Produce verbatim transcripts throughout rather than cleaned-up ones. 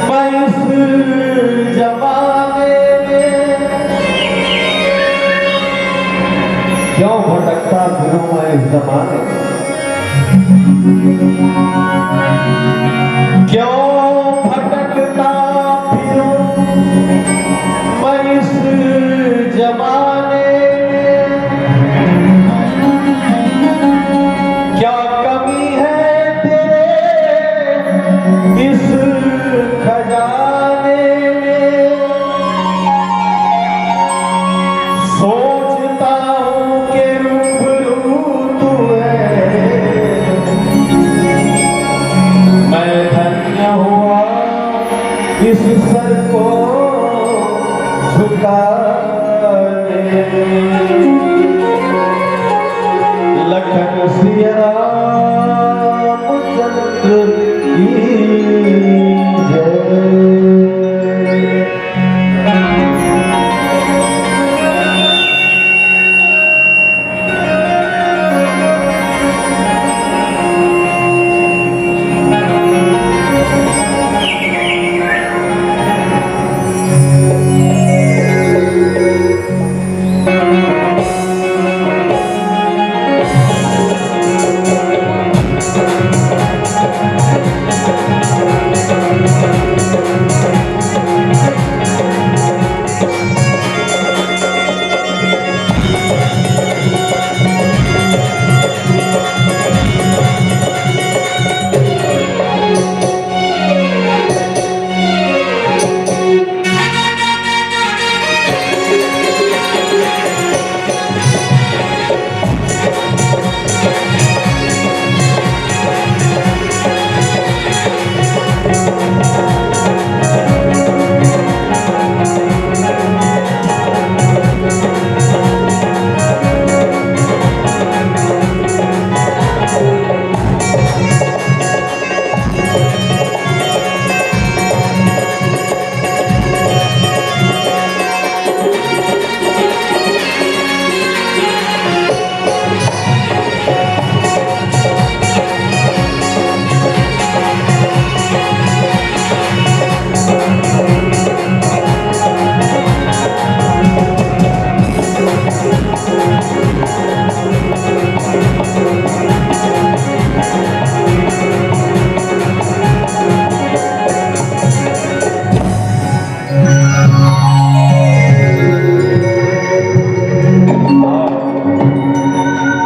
मैं इस जमाने में क्यों भटकता फिरूं, मैं इस जमाने में क्यों भटकता फिरूं, मैं इस जमाने में क्या कमी है तेरे इस खजाने में? सोचता हूँ कि रूबरू तू है, मैं धन्य हुआ इस सर को झुकाने। लखन सिया रामचंद्र की जय।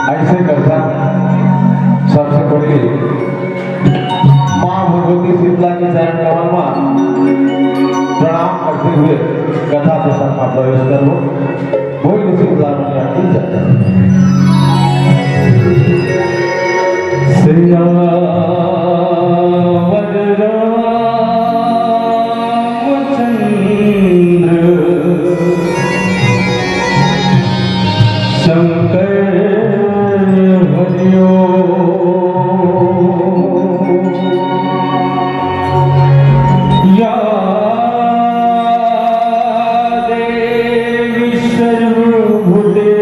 अइसे करथन, सबसे पहले माँ भगवती शीतला के चरण कमल में प्रणाम करते हुए कथा प्रसंग में प्रवेश करबो। बोल के शीतला मैया की जय। सियावर रामचंद्र शंकर हरि ओम। या देवी सर्वभूते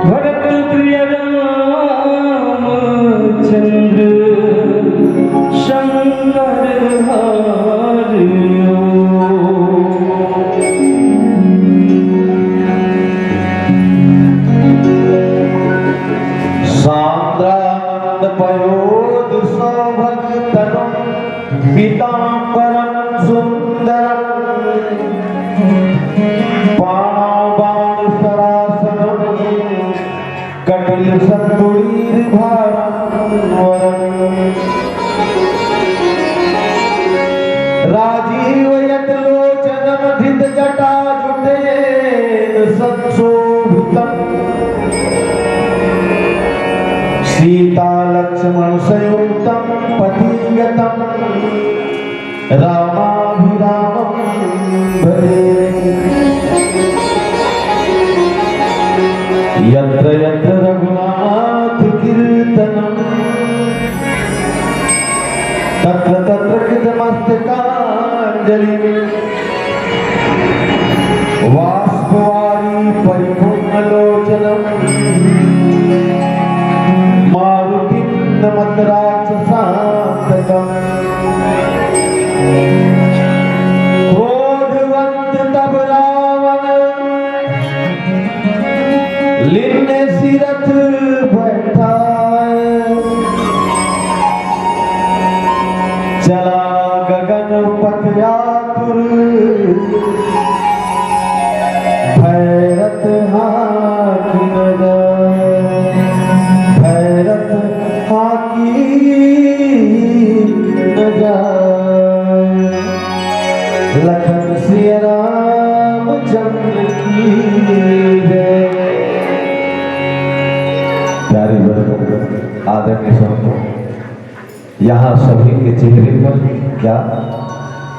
भरत प्रिय रामचंद्र शंकर हरिओ। सान्द्रानंद पयोध सौभग तनु पीतांबरं सुंदरं पाणाबाणसरासनं कटिल संतुलीर भारान्वरम्। राजीव यत लोचनम धृत जटा जुटेन संशोभितम्। सीता लक्ष्मण संयुक्तम पतिगतम रामाभिरामं भजे। यत्र यत्र रघुनाथ कीर्तनं तत्र तत्र कृतमस्तकाञ्जलि। वाष्पवारी परिपूर्णलोचनं मारुतिं नमत राक्षसान्तकम्। क्रोध प्यारे बंधु, आदरणीय संतों, यहाँ सभी के चेहरे पर, क्या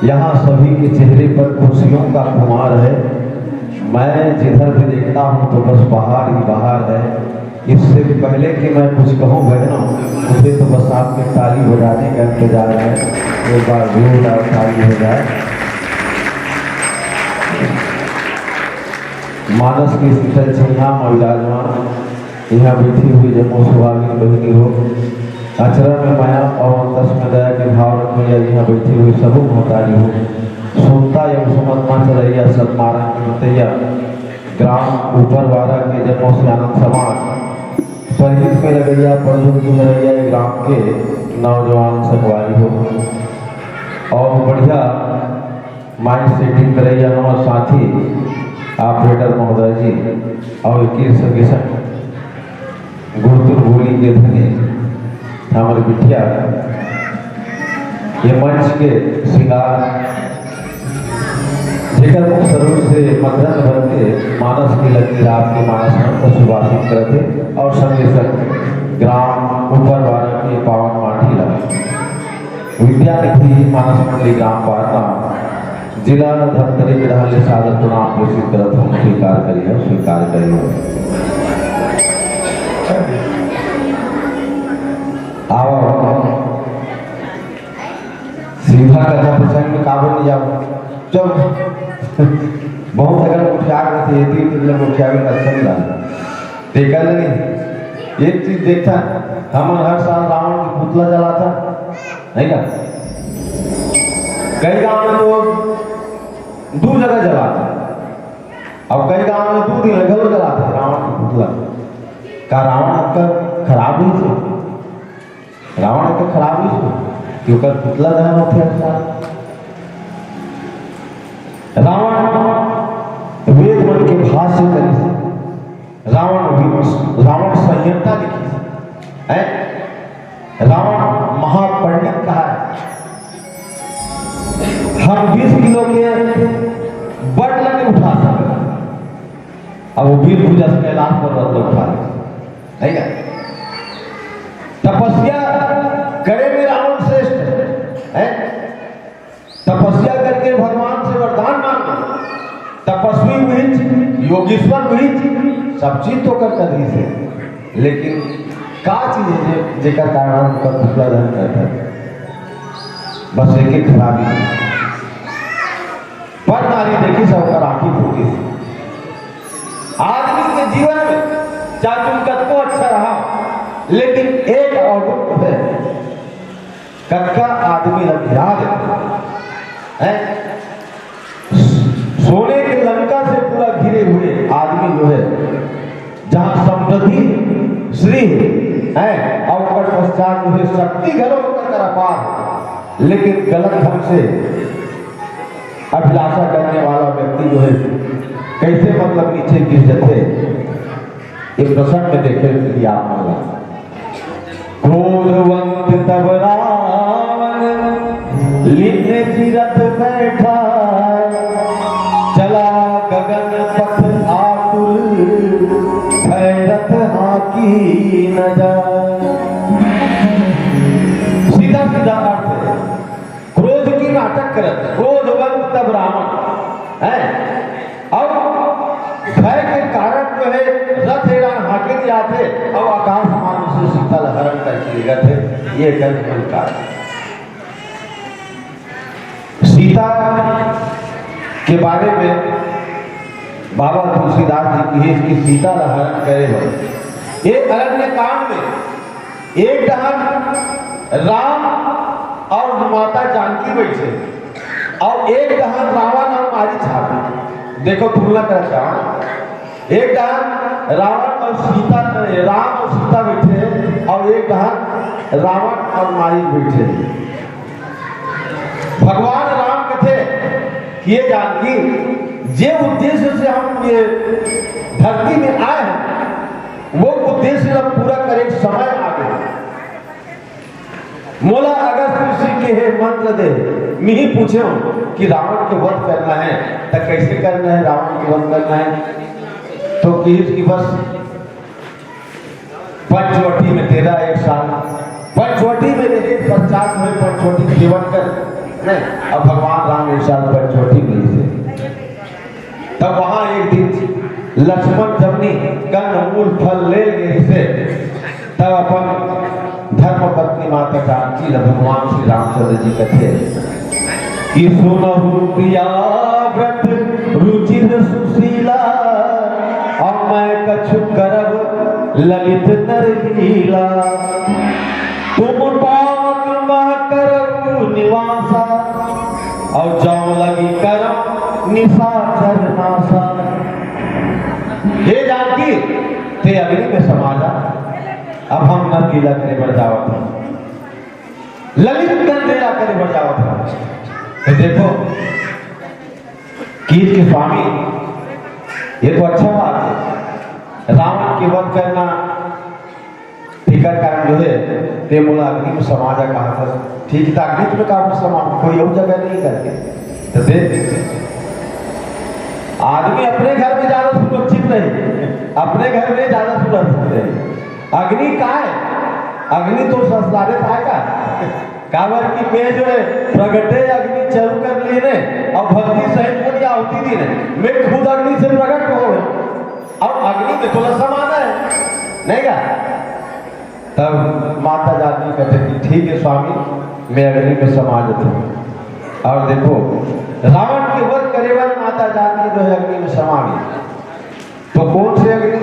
यहाँ सभी के चेहरे पर खुशियों का खुमार है? मैं जिधर भी देखता हूँ तो बस बहार ही बहार है। इससे पहले कि मैं कुछ कहूँ बहनों, मुझे तो बस आपके ताली बजाने का इंतजार है। एक बार जोरदार ताली हो जाए। मानस के शीतल छइहां में विराजमान यहाँ बैठी हुई जम्मो सुहागिन बहिनी हो, अचरा में मया और अंतस में दया के भाव रखइया यहाँ बैठी हुई सबो महतारी हो, सुनता एवं सुमत मा चलइया सतमारन के मतैया, ग्राम ऊपरवारा के जम्मो सियानन समाज, परहित में लगइया, परहित में लगइया ये ग्राम के नौजवान संगवारी हो, और बढ़िया माइक सेटिंग करइया हमर साथी ऑपरेटर महोदय जी, और एके संगे संग गुरतुर बोली के धनी हमर बिटिया, ये मंच के श्रृंगार, जेकर मुख सरूर से मकरंद बन के मानस के लकीर आपके मानस मन को सुवासित करत हे और संगे संग ग्राम ऊपरवारा के पावन माटी ला विद्यानिधि मानस मंडली ग्राम पाटना, जिला धमतरी के डहार ले सादर प्रणाम प्रेषित करत हूँ। स्वीकार करियो, स्वीकार करियो। आओ, सीधा कथा प्रसंग में काबर नहीं जाओ? चल, बहुत अगर उठिया के थे, ये तीन दिन में उठिया के अच्छा नहीं लगा। देखा नहीं, एक चीज देखता, हमन हर साल रावण के पुतला जलाथन, नहीं का? कई गांव में तो दू जगह जलाथन, अउ कई गांव में दू दिन घलो जलाथन रावण के पुतला। का रावण अतका खराब होइस? रावण अतका खराब होइस कि ओकर पुतला दहन होथे हर साल? रावण वेद मन के भाष्य करिस। रावण वि-, रावण संहिता लिखिस, हैं? रावण महापंडित कहाय। हम बीस किलो के बट ला नहीं उठा सकत, अब वो वीर भुजा से कैलाश पर्वत ला उठा ले, नहीं का? तपस्या करे में रावण श्रेष्ठ है। तपस्या करके भगवान से वरदान मांगे, तपस्वी हुई, योगेश्वर हुई, सब चीज तो कर कर रही थे, लेकिन का चीज है जे, जेकर कारण ओकर पुतला दहन करता है? बस एक एक खराबी, पर नारी देखी सब ओकर आंखी फूटी। आदमी के जीवन में चाहे तुम कतको अच्छा रहा, लेकिन एक अवगुण है, कतका आदमी ला गिरा देथे, हैं? सोने के लंका से पूरा घिरे हुए आदमी जो है, जहाँ समृद्धि श्री है और ओकर पश्चात जो है शक्ति घलो ओकर कर अपार, लेकिन गलत ढंग से अभिलाषा करने वाला व्यक्ति जो है कैसे मतलब नीचे गिर जाते। ये प्रसंग में देखे यदि आप मन ला। क्रोधवंत तब रावण लीन जी रथ बैठा, चला गगन पथ आतुर, भय रथ हाँकी न जाय। सीधा सीधा अर्थ है, क्रोध की नाटक करत, क्रोधवंत तब रावण है, और भय के कारण जो है रथ एड़ा हाकिन जाथे और आकाश मार्ग से सीता ला हरण करके लेगत है। ये कर मन कारण। सीता के बारे में बाबा तुलसीदास जी कहे कि सीता ला हरण करे बर ये अरण्य कांड में एक डहर राम और माता जानकी बैठे और एक डहर रावण और मारीच हावे। देखो तुलना करत हंव, एक डहर रावण और सीता, राम और सीता बैठे हैं और एक डहर रावण और मारीच बैठे हैं। भगवान राम कथे कि ये जानकी, जे उद्देश्य से हम ये धरती में आए हैं, वो उद्देश्य ला पूरा करे के समय आ गया। मोला अगस्त ऋषि के हे मंत्र दे, मैं ही पूछे हूँ कि रावण के वध करना है, तो कैसे करना है, रावण के वध करना है? तो कहिस कि बस पंचवटी में तेरा एक साल, पंचवटी में रहे, पश्चात में पंचवटी सेवन कर। नहीं, अब भगवान राम एक साल पंचवटी में ही थे। तब वहां एक दिन लक्ष्मण जब नी कंद मूल फल ले गए से, तब अपन धर्म पत्नी माता जानकी ल भगवान श्री रामचंद्र जी कथे कि सुनहु प्रिया व्रत रुचिर सुशीला, अब मैं कछु करब ललित नर लीला। तुम पावन मह करहु निवासा, और जाऊं लगी करम निशाचर नासा। हे जानकी, ते अग्नि में समा जा, अब हम नर लीला करे बर जावत हन, ललित नर लीला करे बर जावत हन। तो देखो, कीज के स्वामी, ये तो अच्छा बात है, रावण के वध करना, तेकर कारण जो है, ते मोला अग्नि में समा जा कहा था। ठीक था, अग्नि में काबर समा, कोई और जगह नहीं करके। तो देख, आदमी अपने घर में ज्यादा सुरक्षित नहीं, अपने घर में ज्यादा सुरक्षित नहीं। अग्नि का है? अग्नि तो ससुराले था का? काबर कि मैं जो है, प्रगटे अग्नि चालू कर लिए ने, और भक्ति सहित मोर आहुति दी ने, मैं खुद अग्नि से प्रकट हो गए। अब अग्नि में थोड़ा समाना है, नहीं का? तब माता जानकी कहते कि ठीक है स्वामी, मैं अग्नि में समा जाता हूँ। और देखो, रावण के वध करे बर माता जानकी जो है अग्नि में समा गई। तो कौन से अग्नि?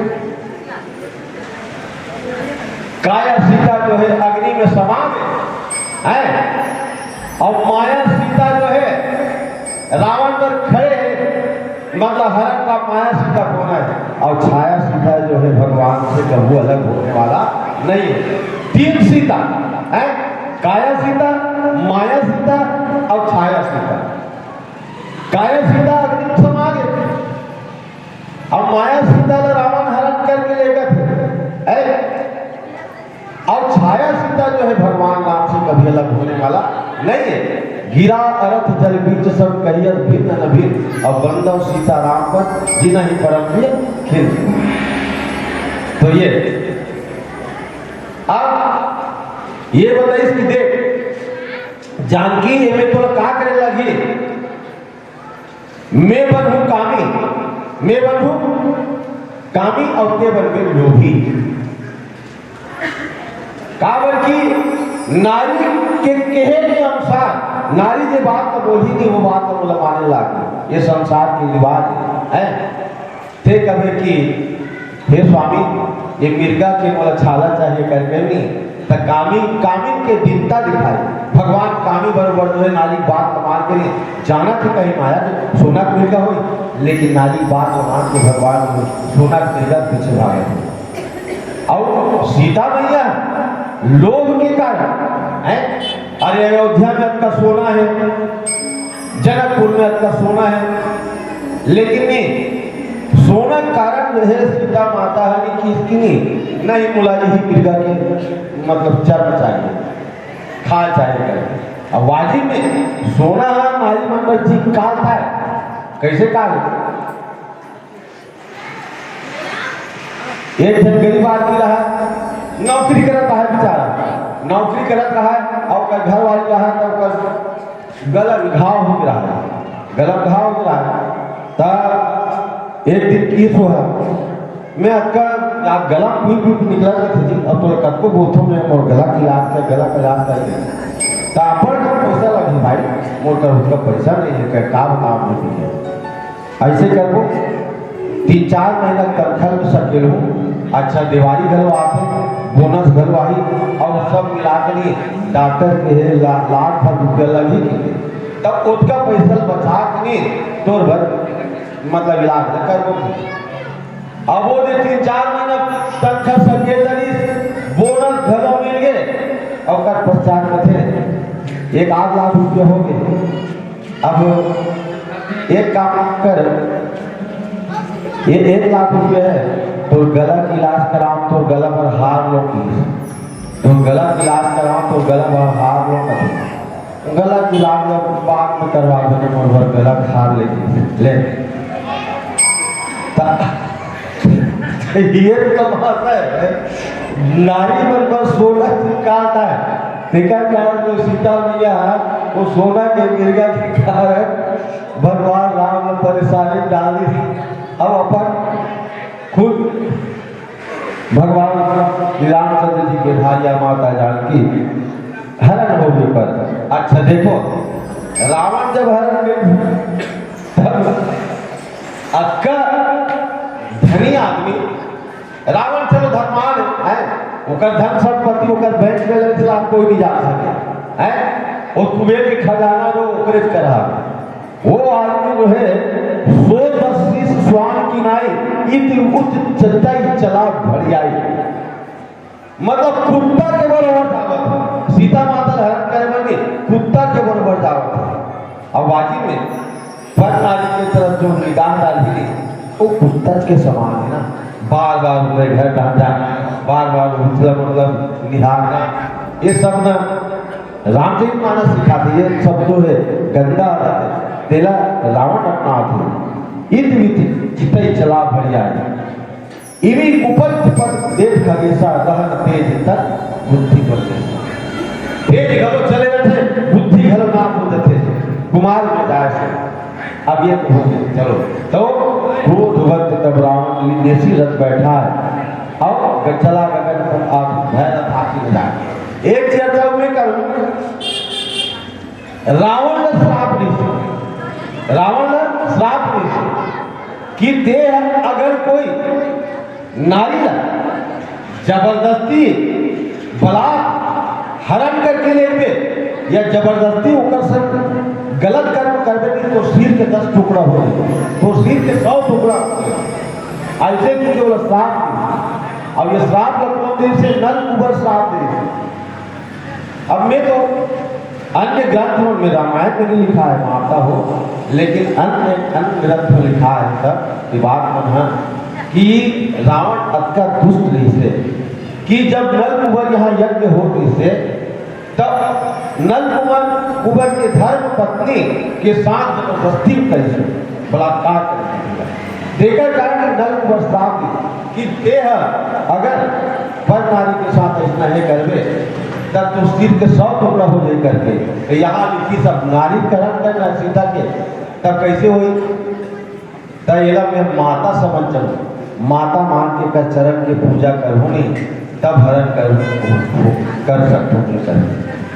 काया सीता जो है अग्नि में समा गई है, और माया सीता जो है रावण पर खड़े हैं, मतलब हरण का माया सीता कौन है, और छाया सीता जो है भगवान से कभू अलग होने वाला नहीं है। तीन सीता है, काया सीता, माया सीता और छाया सीता। काया सीता अग्नि में समा गए, अब माया सीता ला रावण हरण करके लेकर थे, है? और छाया सीता जो है भगवान राम से कभी अलग होने वाला नहीं है। गिरा अरथ जल बीच सब कहियत भिन्न न भिन्न, और बंदव सीता राम पर जिनहि परम प्रिय खिन्न। तो ये अब ये बताइस कि देख जानकी, एमे तोला का करे लगी? मैं बनहूं कामी, मैं बनहूं कामी और ते बनबे लोभी। काबर कि नारी के कहे के अनुसार नारी जे बात तो बोली थी, वो बात तो मोला माने लागे। ये संसार के रिवाज है। ते कहे कि हे स्वामी, ये मिर्गा के मोला छाला चाहिए करके नहीं, त कामी, कामिन के दीनता दिखाई। भगवान कामी बरोबर जो है नारी बात मान के नहीं, जाना थे कहीं माया के सोना के मिर्गा होई, लेकिन नारी बात मान के भगवान सोना के मिर्गा पीछे भागे थे। और सीता मैया लोभ के कारण है, अरे अयोध्या में अतका सोना है, जनकपुर में अतका सोना है, लेकिन नहीं, सोना कारण जो है सीता माता है कि इसकी नहीं, नहीं मुला यही मिर्गा के मतलब चर्म चाहिए, खाल चाहिए करके। अब वाजिब में सोना है, नारी मन पर जी काल था, कैसे काल? एक झन गरीब आदमी रहा, नौकरी करत रहा बेचारा, नौकरी करत रहा, और ओकर घर वाली रहा, तो ओकर गला में घाव हो रहा, गला में घाव हो रहा। त एक दिन की सो है, मैं अतका आप गला में भी निकला था जी, अब तो कतको बोलथो मैं, मोर गला की इलाज कर, गला का इलाज कर। त अपन पैसा लगी भाई, मोर कर उसका पैसा नहीं है, का बताओ मुझे। ऐसे करबो, तीन चार महीना तनखा में सकेलहूँ। अच्छा, दिवाली घलो आथे, बोनस घलो आही, और सब मिला के नहीं, डॉक्टर के हे ला-, लाख भर रुपया लगही कि, तब ओतका पैसा बचा के नहीं, तोर भर, मतलब, इलाज न करबो। अब वो दे तीन चार महीना तनखा सकेल रही, बोनस घलो मिल गए, और ओकर पश्चात कथे, एक आध लाख रुपया हो गए। अब एक काम कर, ये एक लाख रुपया है, तोर गला के इलाज कराओ, तोर गला पर हार लो, please। तोर गला के इलाज कराओ, तोर गला पर हार लो, please। गला गुलाब ला बाद में करवा देना, मोर बर गला खार लेके ले। त-, ये तो तमाशा है, नारी मन बर सोना चिपकाता है। तेकर कारण जो सीता मैया वो सोना के मिर्गा के कारण भगवान राम में परेशानी डाली। अब अपन खुद भगवान श्री रामचंद्र जी के भारिया माता जानकी हरण होवे पर। अच्छा देखो, रावण जब हरण में, तब अतका धनी आदमी, रावण चलो धनवान है, ओकर धन संपत्ति, ओकर बैंक बैलेंस ला कोई नहीं जान सके, है? और कुबेर के खजाना जो ओकरे से करा, वो आदमी जो है, सो दस शीश स्वान की नाई, इति उच्च चटाई चला भड़ियाई। मतलब कुत्ता के बरोबर जावत है। सीता माता ला हरण करे बर नहीं, कुत्ता के बरोबर जावत है। अब वाजिब में पर नारी के तरफ जो निगाह डाली, वो कुत्ता के समान है ना, बार बार ओकरे घर डांटा, बार बार उछला मतलब निहारना, ये सब ना रामचरित मानस सिखाथे। ये सब जो है गंदा आदत है, तेला रावण अपनाथे। इति विधि चितई चला भड़ियाई। इमी उपज पर देख खगेसा, रहन तेज तन बुद्धि पर देसा। तेज घलो चले रहथे, बुद्धि घलो नाम हो जथे। कुमार में जाए से अब ये तो हो गया, चलो। तो क्रोधवंत तब रावण लीन जैसी रथ बैठा है, अब चला गगन पर आप भैरथ हाथी में जाके एक चर्चा में करूं। रावण ला श्राप दीस, रावण ला श्राप दीस कि ते अगर कोई नारी ला जबरदस्ती बलात् हरण करके लेबे या जबरदस्ती ओकर संग गलत कर्म करबे, तो सिर के दस टुकड़ा हो जाए, तो सिर के सौ टुकड़ा हो जाए। ऐसे भी केवल श्राप दीस। अब ये श्राप ला कौन दीस? नल कुबर श्राप दीस। अब मैं तो अन्य ग्रंथ मन में, रामायण में नहीं लिखा है माता हो, लेकिन अन्य, अन्य ग्रंथ में लिखा है सब ये बात मन है कि रावण अतका दुष्ट रहिस हे कि जब नल कुबर यहाँ यज्ञ होत रहिस हे, तब नल कुबर, कुबर के धर्म पत्नी के साथ जबरदस्ती करिस हे, बलात्कार करिस हे। तेकर कारण नल कुबर श्राप दीस कि ते ह अगर पर नारी के साथ ऐसा नहीं करबे, तब तो सिर के सौ टुकड़ा हो जाए करके। तो यहाँ लिखिस अब नारी के हरण करना सीता के, तब कैसे होई? त एला मैं माता समझ चलूं, माता मान के कर चरण के पूजा करहूं नहीं, तब हरण कर, कर सकथों नहीं कर।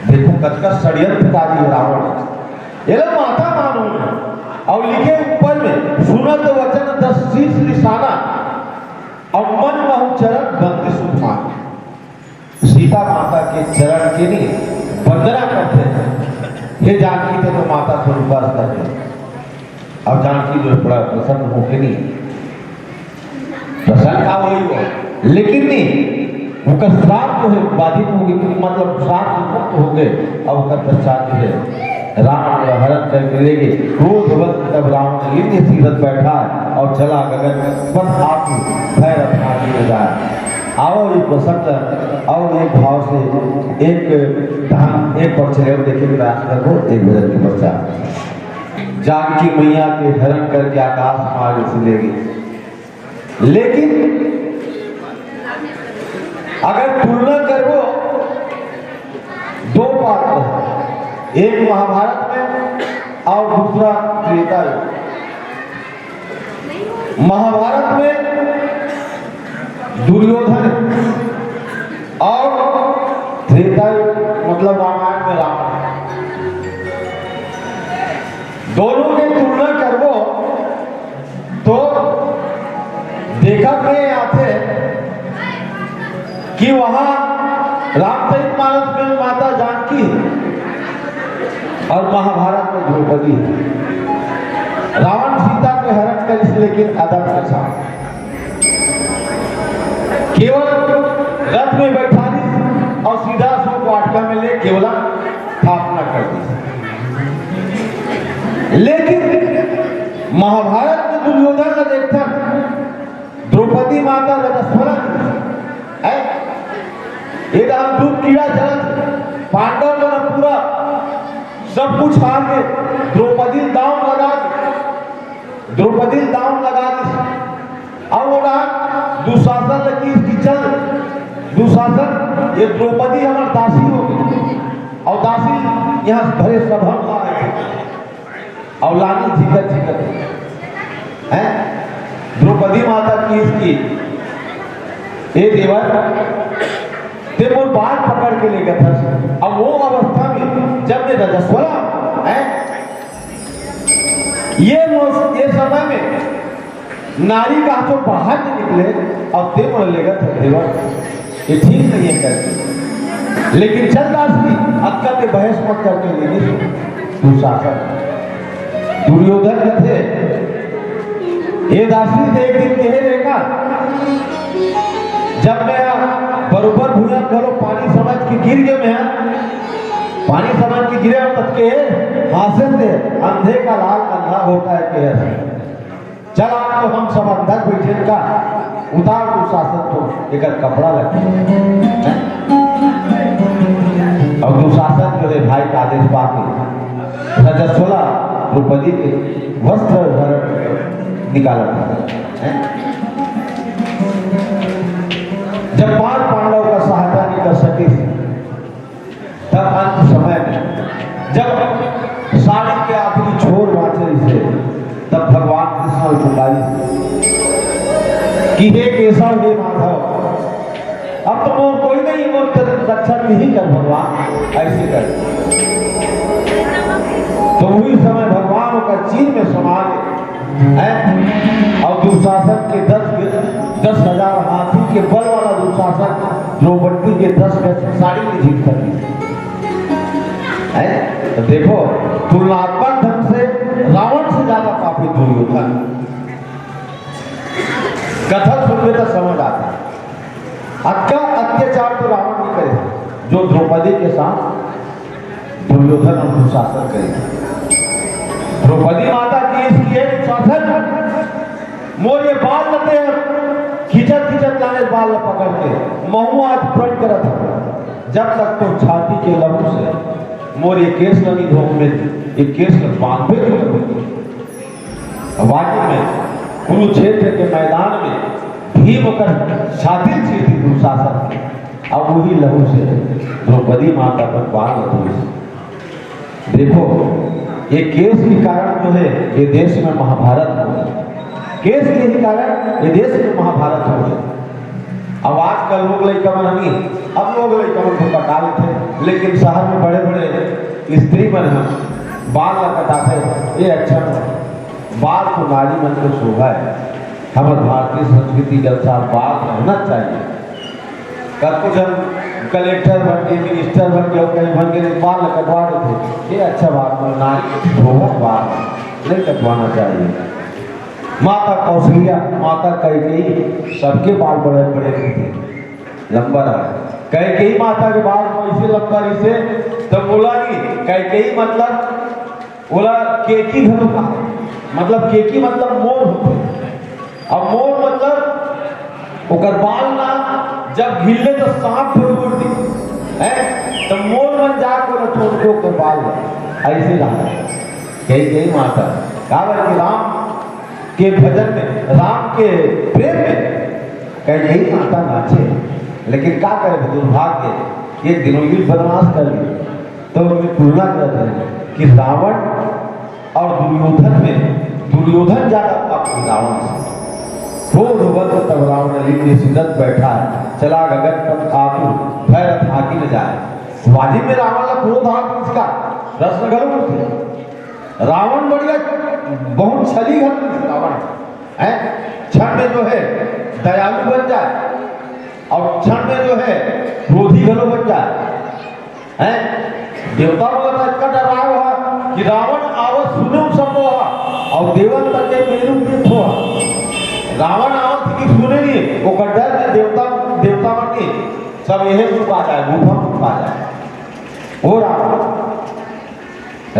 देखो कतका षड्यंत्रकारी रावण है। एला माता मानूं मैं। और लिखे ऊपर में, सुनत वचन दस शीश निशाना, और मन महु चरण बंदी सुख मान। सीता माता के चरण के नहीं वंदना करते हैं, हे जानकी, ते तो माता स्वरूपा स्तर के। अब जानकी जो है बड़ा प्रसन्न होके नहीं, प्रसन्न का वही हुआ, लेकिन नहीं, ओकर श्राप जो है बाधित हो गई, मतलब श्राप से मुक्त हो गए। अब ओकर पश्चात जो है रावण का हरण करके ले गए। क्रोधवंत तब रावण लिंग सीरत बैठा है और चला गगन पथ आतु भैरथ हाथी में जाए। आओ ये प्रसंग और एक भाव से एक धाम एक पक्ष रहे देखे प्रयास करबो एक भजन के पश्चात। जानकी मैया के हरण करके आकाश मार्ग से ले गए। लेकिन अगर तुलना करबो, दो पात्र, एक महाभारत में और दूसरा त्रेता युग। महाभारत में दुर्योधन और त्रेता युग मतलब रामायण में रावण, दोनों के तुलना करबो तो देखा में आथे कि वहां रामचरित मानस में माता जानकी और महाभारत में द्रौपदी। रावण सीता के हरण करिस लेकिन अदब के साथ। केवल रथ में बैठालिस और सीधा अशोक वाटिका में ले केवला स्थापना कर दी। लेकिन महाभारत में दुर्योधन ला देखथन, द्रौपदी माता रजस्वला है, ये तो हम दूध कीड़ा चलत, पांडव मन पूरा सब कुछ हार के द्रौपदी दांव लगा दे, द्रौपदी दांव लगा दे। अब ओला दुशासन लगी कि चल दुशासन, ये द्रौपदी हमर दासी हो गई। और दासी यहाँ भरे सभा में आए। और लानी झिकत झिकत हैं, द्रौपदी माता की इसकी, "ए देवर, ते मोर बाल पकड़ के लेगत हस।" अब वो अवस्था में जब मैं रजस्वला है, ये मौस-, ये समय में नारी का हाथों बाहर नहीं निकले, और ते मोर लेगत हस देवर, ये ठीक नहीं है करके। लेकिन चल दासी, अक्का ते बहस मत करके लेगी दुशासन। दुर्योधन कथे, "ए दासी, ते एक दिन कहे रहेगा, जब मैं बरोबर भुइयां घलो पानी समझ के गिर गए, मैं पानी समझ के गिरे और तब के हासिल दे, अंधे का लाल अंधा होता है के।" चल, आज तो हम सब अंदर बैठे का उतार दुशासन तो एकर कपड़ा लगे। और दुशासन जो है भाई का आदेश पाके रजस्वला द्रौपदी के वस्त्र हरण निकाला था, हैं? जब पांच पांडव का सहायता नहीं कर सके, तब अंत समय में जब साड़ी के आखिरी छोर बांचे इसे, तब भगवान कृष्ण उठ उतारी कि "हे केशव, हे माधव, अब तो मोर कोई नहीं, मोर तर-, रक्षा नहीं कर भगवान, ऐसे कर।" तो वही समय भगवान का चीर में समा गए। हैं? और दुशासन के दस, दस हजार हाथी के बल वाला दुशासन द्रौपदी के दस गज साड़ी में झील कर दी। हैं? तो देखो, तुलनात्मक ढंग से रावण से ज्यादा पापी दुर्योधन। कथा सुनबे तो समझ आता है। अतका अत्याचार तो रावण नहीं करे, जो द्रौपदी के साथ दुर्योधन और दुशासन करे। द्रौपदी माता की इसलिए दुशासन, "मोर ये बाल लते हैं, खिंचत खिंचत लाने बाल ल पकड़ के, महू आज प्रण करत हूँ, जब तक तो छाती के लहू से मोर ये केस ल नहीं धोबे, ये केस ल बांधबे तो लगबे।" वास्तव में कुरुक्षेत्र के मैदान में भीम ओकर छाती चीर दी दुशासन के, अब वही लहू से द्रौपदी माता पर बाल लगे। देखो, ये केस के कारण जो है, ये देश में महाभारत हो गया। केस के ही कारण ये देश में महाभारत हो गया। अब आजकल लोग लइका मन नहीं, अब लोग लइका मन तो पटा लेते, लेकिन शहर में बड़े बड़े स्त्री मन ह बाल ला कटाते, ये अच्छा नहीं। बाल तो नारी मन के शोभा है। हमर भारतीय संस्कृति के अनुसार बाल रहना चाहिए। कतको झन कलेक्टर बन के, मिनिस्टर बन के, अउ कहीं बन के, बाल कटवा देथे। ये अच्छा बात नहीं, नारी के शोभा बाल नहीं कटवाना चाहिए। माता कौशल्या, माता कैकेयी, सबके बाल बड़े बड़े रहिथे, लंबा रहा। कैकेयी माता के बाल तो ऐसे लंबा रहिसे, तो बोला नहीं, कैकेयी मतलब ओला केकी घलो कहा, मतलब केकी मतलब मोर होथे। अब मोर मतलब ओकर बाल ना जब हिले तो सांप घलो उड़ दी, हैं? तो मोर मन जाके ओला तोड़ के ओकर बाल ला, ऐसे रहा। कैकेयी माता, काबर कि राम के भजन में, राम के प्रेम में कैकेयी माता नाचे। लेकिन का करे, दुर्भाग्य, एक दिन वो युद्ध बनवास कर लिए। तो मैं तुलना करत रहे कि रावण और दुर्योधन में दुर्योधन ज्यादा पापी रावण से। क्रोधवश तब रावण लिंग सिंदत बैठा है, चला गगन पथ आतुर, भय रथ आगि न जाए। वाजिब में रावण ला क्रोध आ इसका प्रश्न घलो उठथे। रावण बढ़िया, बहुत छली घन रावण है, क्षण में जो है दयालु बन जाए और क्षण में जो है क्रोधी घलो बन जाए। हैं? देवता मन ला तो अतका डराए हुआ कि रावण आवत सुने सब मोहा, और देवन तक के मेरू पीत हुआ। रावण आवत की सुने नहीं, ओकर डर में देवता, देवता मन के सब यही छुपा जाए, गुफा में छुपा जाए। वो रावण,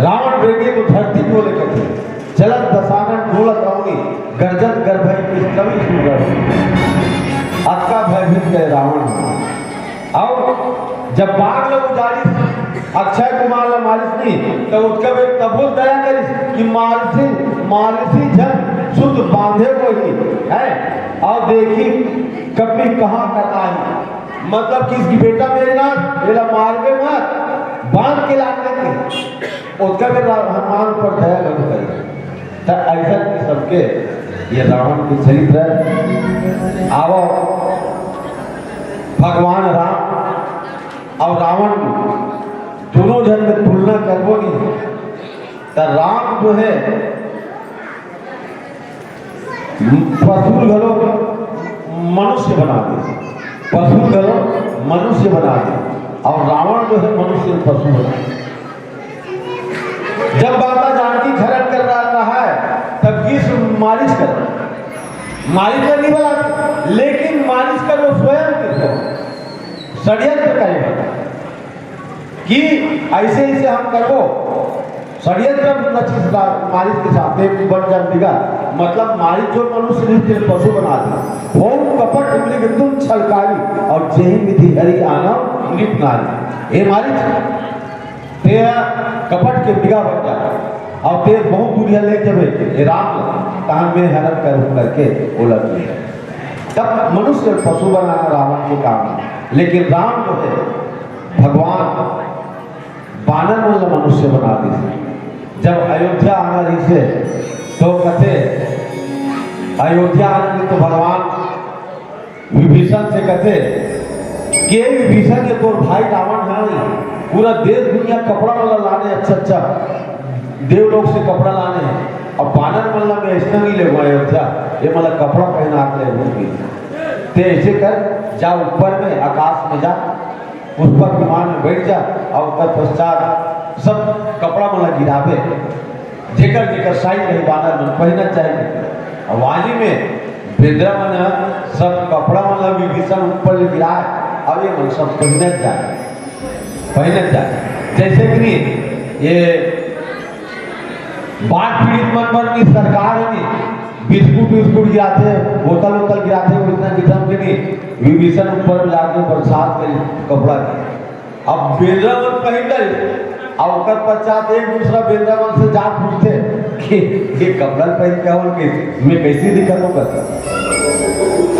रावण रेंगे तो धरती डोले कथे, चलत दसानन डोलत अवनी, गर्जत गरभई की कवि सुगर। अतका भयभीत गए रावण। और जब बाग ल उजाड़िस, अक्षय कुमार ल मारिस नहीं, त ओतका बेर तभो दया करिस कि मारिस, मारिस झन सुत बांधे होही, है? अउ देखी कपी कहाँ कटाही। मतलब कि इसकी बेटा मेघनाथ, एला मारबे मत, बांध के लाने के। ओतका बेर हनुमान पर दया घलो करिस। त ऐसा कि सबके ये रावण के चरित्र है। आवो, भगवान राम अउ रावण दोनों झन में तुलना करबो नहीं, त राम जो है, पशु घलो मनुष्य बना दे, पशु घलो मनुष्य बना दे, अउ रावण जो है, मनुष्य पशु बना दे। जब माता जानकी हरण कर रहा है, तब किस मारिच कर, मारिच का नहीं बना, लेकिन मारिच का वो स्वयं किसको षड्यंत्र करे बना कि ऐसे, ऐसे हम करबो, षड्यंत्र रचिस रा-, मारिच के साथ, एक बन जान दिगा। मतलब, मारिच जो मनुष्य नहीं, तेरे पशु बना दे। होम कपट मृग तुम छलकारी, अउ जेहि विधि हरि आनव नृप नारी। हे मारिच, ते कपट के मृगा बन जा, अउ ते बहुत दूरिया ले जबे, ए राम ला, तहां में हरण कर, करके ओला दिए। तब मनुष्य पशु बनाना रावण के काम है, लेकिन राम जो है, भगवान बानर मन ला मनुष्य बना दिस। जब अयोध्या आना रहिसे, तो कथे, अयोध्या आना रहिस तो भगवान विभीषण से कथे कि "ए विभीषण, ये तोर भाई रावण है, पूरा देश दुनिया कपड़ा वाला लाने, अच्छा अच्छा, देवलोक से कपड़ा लाने, अब बानर मन ला मैं ऐसा नहीं लेगो अयोध्या, ये मन ला कपड़ा पहना के लेगो।" ते ऐसे कर, जा ऊपर में, आकाश में जा, पुष्पक विमान में बैठ जा, अउ ओकर पश्चात सब कपड़ा मन ला गिराबे, जेकर जेकर size रही बानर मन पहिनत जाही। अउ वाजी में बेंदरा मन ह सब कपड़ा मन ला विभीषण ऊपर ले गिराय, अउ ये मन सब पहिनत जाय, पहिनत जाय। जैसे कि नहीं, ये बाढ़ पीड़ित मन बर भी सरकार हे नहीं, बिस्कुट विस्कुट गिराथे, बोतल वोतल गिराथे, वइसना किसम के नहीं, विभीषण ऊपर में लाके बरसात के कपड़ा के। अब बेंदरा मन पहिन डरे, अउ ओकर पश्चात एक दूसरा बेंदरा मन से जा पूछथे कि "ये कपड़ा पहिन के आवल के, मैं कैसे दिखत हूँ?" करता।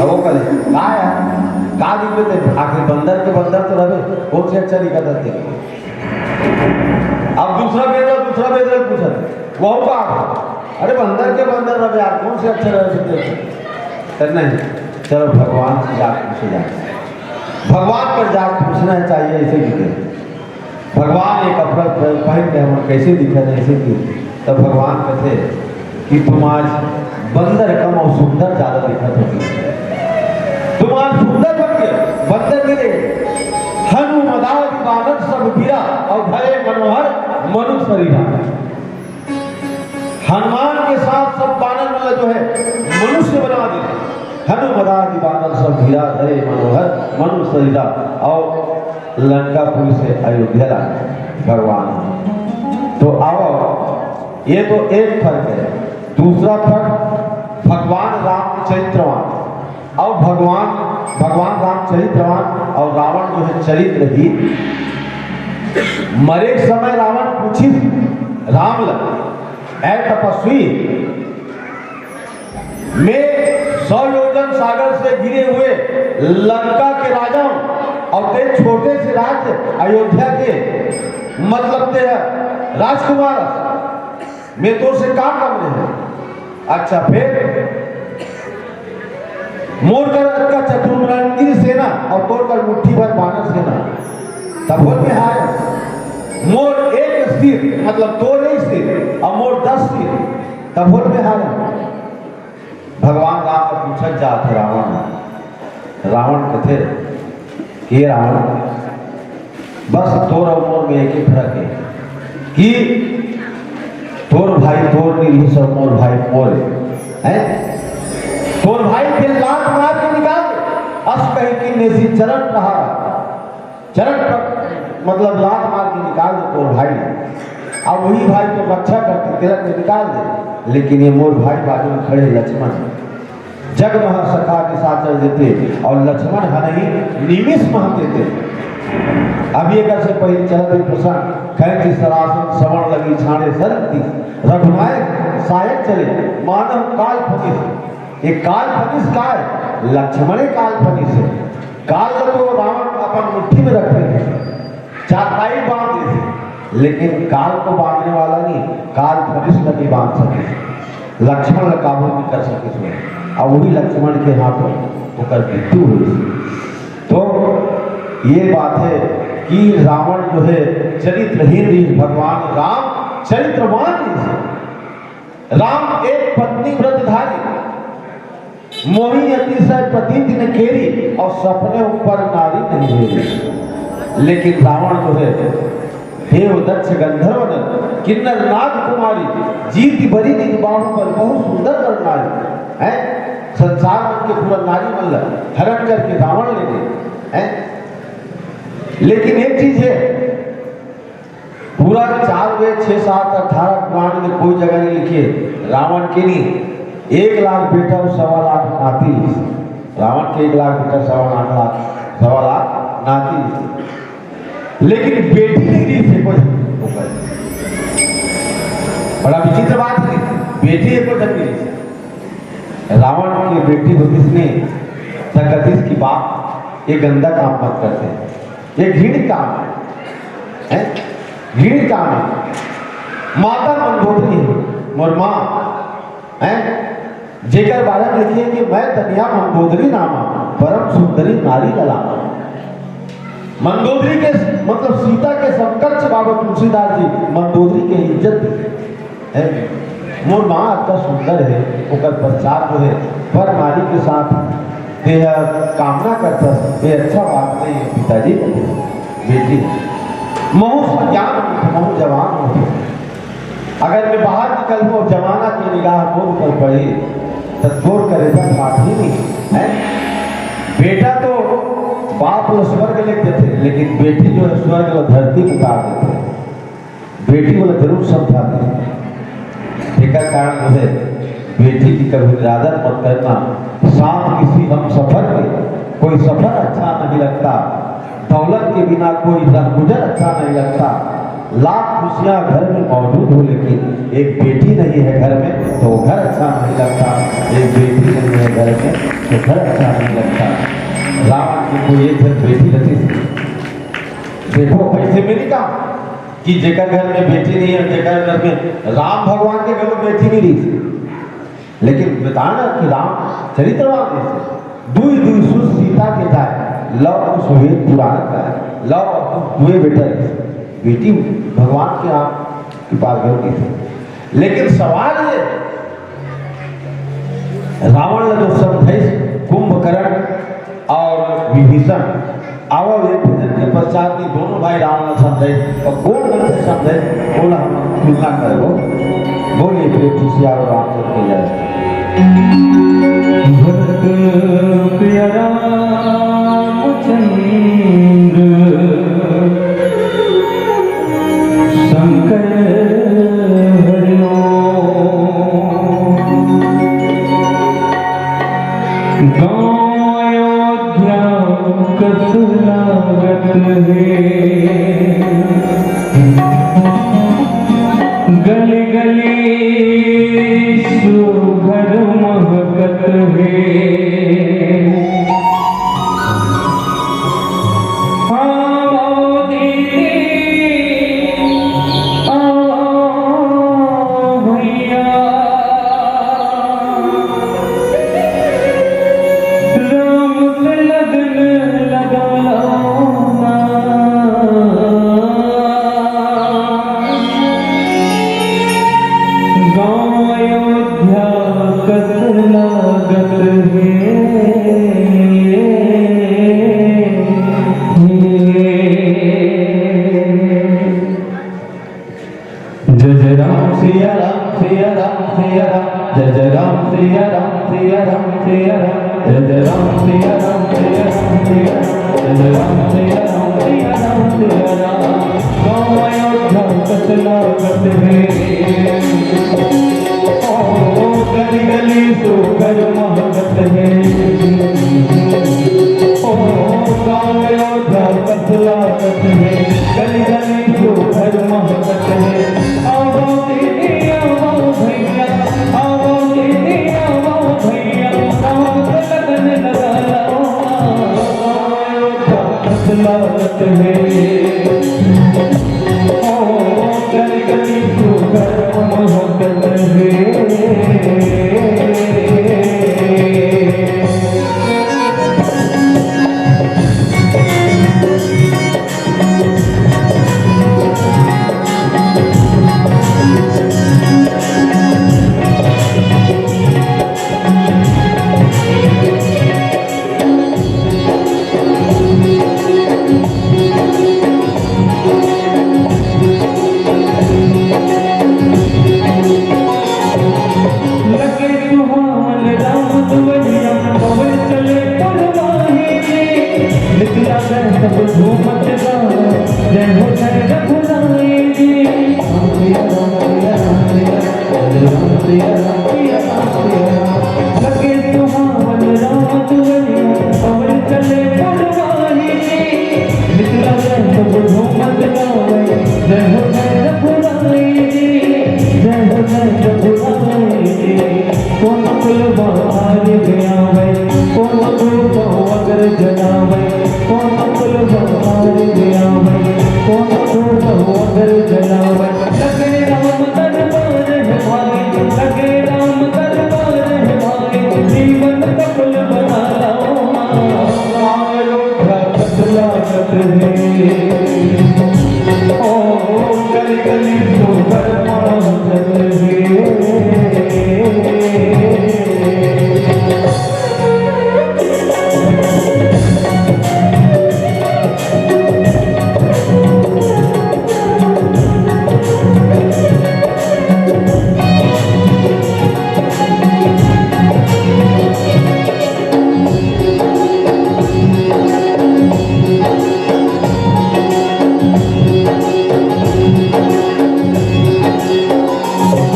अब वो कहे, "का है? का दिखत हे? आखिर बंदर के बंदर तो रहे, कौन से अच्छा दिखत हे?" अब दूसरा बेंदरा, दूसरा बेंदरा पूछत, वो का? "अरे बंदर के बंदर रहे यार, कौन से अच्छा रहे?" तो नहीं, चलो भगवान से जाके पूछे जाए, भगवान पर जाके पूछना चाहिए। ऐसे भी कहे, "भगवान, ये कपड़ा पहन के हम कैसे दिखत हे?" ऐसे क्यों? तब भगवान कहते कि "तुम आज बंदर कम अउ सुंदर ज्यादा दिखत हो, तुम आज सुंदर बन गए, बंदर नहीं रहे।" हनु मदादि बानर सब वीरा, अउ धरे मनोहर मनुष्य शरीरा। हनुमान के साथ सब बानर मन जो है, मनुष्य बना दे। हनु मदादि बानर सब वीरा, धरे मनोहर मनुष्य शरीरा, अउ लंकापुरी से अयोध्या लाए भगवान। तो आओ, ये तो एक फर्क है। दूसरा फर्क, भगवान राम चरित्रवान अउ भगवान, भगवान राम चरित्रवान अउ रावण जो है चरित्रहीन। मरे के समय रावण पूछिस राम ला, "ऐ तपस्वी, मैं सौ योजन सागर से घिरे हुए लंका के राजा हूं अउ तें छोटे से राज्य अयोध्या के, मतलब, तें ह राजकुमार हस, मैं तोर से का कम रहे?" अच्छा, फिर मोर कर अतका चतुरंगी सेना अउ तोर कर मुट्ठी भर बानर सेना, तभो ले मैं हारंव। मोर एक सिर, मतलब तोर एक सिर, अउ मोर दस सिर, तभो ले मैं हारंव। भगवान राम ला पूछत जात हे रावण। रावण कथे, "हे रावण, बस तोर अउ मोर में एक ही फर्क हे कि तोर भाई तोर नहीं रहिस अउ मोर भाई मोर हे, हैं? तोर भाई के लात मार के निकाल दे, अस कहि किन्नेसी चरण प्रहार, चरण पर, मतलब, लात मार के निकाल दे तोर भाई, अउ वही भाई तोर रक्षा करथे, तेला के निकाल दे, लेकिन ये मोर भाई बाजू में खड़े लक्ष्मण, जग मह सखा निशाचर जेते, अउ लक्ष्मण हनहि निमिष मह तेते।" अभी एकर से पहिले चलत हे प्रसंग, कहै कि सरासन श्रवण लगी छाड़े सरग दिस, रघुनायक सायक चले, मानव काल फनिस। ये काल फनिस काय? लक्ष्मणे काल फनिस हे। काल ल तो रावण अपन मुट्ठी में रखे हे, चारपाई बांध दिस, लेकिन काल को बांधने वाला नहीं, काल फनिस ल नहीं बांध सके, लक्ष्मण ल काबू नहीं कर सके। और वही लक्ष्मण के हाथों ओकर मृत्यु हुई। तो ये बात है कि रावण जो है चरित्रहीन रिहिस, भगवान राम चरित्रवान रिहिस। राम एक पत्नी व्रतधारी, मोही अतिशय पति तिन केरी, और सपने ऊपर नारी नहीं हेरी। लेकिन रावण जो है देव दक्ष गंधर्व नर, किन्नर नाग कुमारी, जीति बरि निज बाहुबल, बहुत सुंदर नर नारी है। संसार मन के पूरा नारी मन ल हरण करके रावण ले गे है। लेकिन एक चीज है, पूरा चार वेद, छह, सात, अठारह पुराण में कोई जगह नहीं लिखे, रावण के नहीं, एक लाख बेटा और सवा लाख नाती। रावण के एक लाख बेटा, सवा लाख, सवा लाख नाती। लेकिन बेटी नहीं दी थे कोई। बड़ा विचित्र बात है, बेटी एक कोई नहीं। रावण के बेटी को किसने तकदीस की बात, ये गंदा काम मत करते, ये घृणित काम है, है? घृणित काम है। माता मंदोदरी है, मोर माँ है, जेकर बारे में लिखे कि मैं तनिया मंदोदरी नामा, परम सुंदरी नारी ललामा। मंदोदरी के, मतलब सीता के समकक्ष बाबा तुलसीदास जी मंदोदरी के इज्जत दी है। मोर माँ अतना सुंदर है, ओकर पश्चात जो है पर नारी के साथ देह कामना करता, ये अच्छा बात नहीं है पिताजी। बेटी, महू सयान, महू जवान हो, अगर मैं बाहर निकलूं और जमाना की निगाह मोर ऊपर पड़ी, तो तोर करेजा फाट ही नहीं है। बेटा तो बाप लो स्वर्ग ले देते, लेकिन बेटी जो है स्वर्ग लो धरती उतार देते। बेटी वाला जरूर समझा दे। बेटा कारण जो है बेटी की कभी निरादर मत करना। साथ किसी हम सफर में कोई सफर अच्छा नहीं लगता। दौलत के बिना कोई रहगुजर अच्छा नहीं लगता। लाख खुशियां घर में मौजूद हो, लेकिन एक बेटी नहीं है घर में, तो वो घर अच्छा नहीं लगता। एक बेटी नहीं है घर में, तो घर अच्छा नहीं लगता। रावण की कोई एक जन बेटी रहती थी। देखो, ऐसे में नहीं कहा कि जेकर घर में बेटी नहीं है, जेकर घर में, राम भगवान के घर में बेटी नहीं रही थी। लेकिन बताना कि राम चरित्रवान जैसे दुई दुई सुत सीता के जाए, लव कुश वेद पुराण का है। लव और कुश दुए बेटा है। बेटी भगवान के आप कृपा करती थी। लेकिन सवाल ये, रावण ने जो समझाई कुंभकर्ण और विभीषण, आवो एक भजन के पश्चात ही दोनों भाई रावण समझे और कौन ढंग से समझे, ओला हम तुलना करबो। बोलिए प्रेम से सियावर रामचंद्र की जय। भरत प्रिय रामचंद्र शंकर हरि ओम। गाँव अयोध्या कस लागत हे, गली गली सुघर महकत हे। आओ दीदी, आओ भैया, राम से लगन लगा लो ना। गाँव अयोध्या कस लागत हे। जय जय राम सिया राम सिया राम सिया राम, जय जय राम सिया राम सिया राम सिया राम, जय जय राम सिया राम सिया राम सिया राम, जय जय राम सिया राम सिया राम सिया राम। गाँव अयोध्या कस लागत हे। ओ गली गली सुघर महकत हे। ओ गाँव अयोध्या कस लागत हालत हे। ओ, कली कली तू घर महकत हे। लगे सुहावन राम दुवरिया, पवन चले पुरवाही जी। निकला गए सब झूमत गावे, जय हो जय रघुराई जी। राम प्रिया, राम प्रिया, राम प्रिया, राम प्रिया, राम प्रिया, राम प्रिया, राम प्रिया। लगे सुहावन राम दुवरिया, पवन चले पुरवाही जी। निकला गए सब झूमत गावे, जय हो जय रघुराई जी, जय हो जय रघुराई जी। कौन कुल बाहर गया भाई, कौन कुल अगर जनावे, कौन कुल बाहर गया भाई, कौन कुल अगर जनावे। लगे राम दरबार है भाई, लगे राम दरबार है भाई, जीवन सफल बना लो ना। आयो भगत लागत है, ओ गली गली सुंदर मानत है।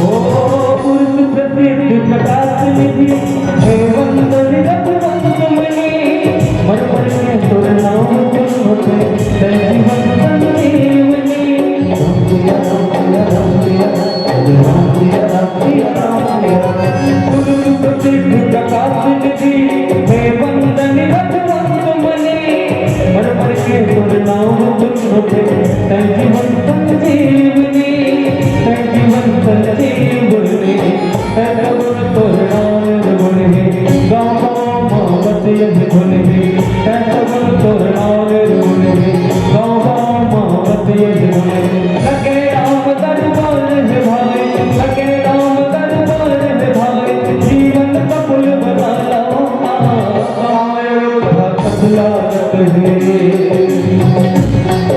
ओ पुरुष प्रसिद्ध प्रकाश निधि, हे वंदन रघुवंश मुनि, मर मर के तोर नाम सुन होते, तै जीवन संजीवनी। राम प्रिया, राम प्रिया, राम प्रिया, राम प्रिया, राम प्रिया, राम प्रिया। पुरुष प्रसिद्ध प्रकाश निधि, हे वंदन रघुवंश मुनि, मर मर के तोर नाम सुन होते, तै जीवन संजीवनी, तै जीवन संजीवनी। तै सगुण तोर नाम गुण हे, गाँव गाँव माँ बस यही धुन हे। तै सगुण तोर नाम गुण हे, गाँव गाँव माँ बस यही धुन हे। लगे राम दरबार है भाई, लगे राम दरबार है भाई, जीवन सफल बना लो ना। आयो भगत लागत है,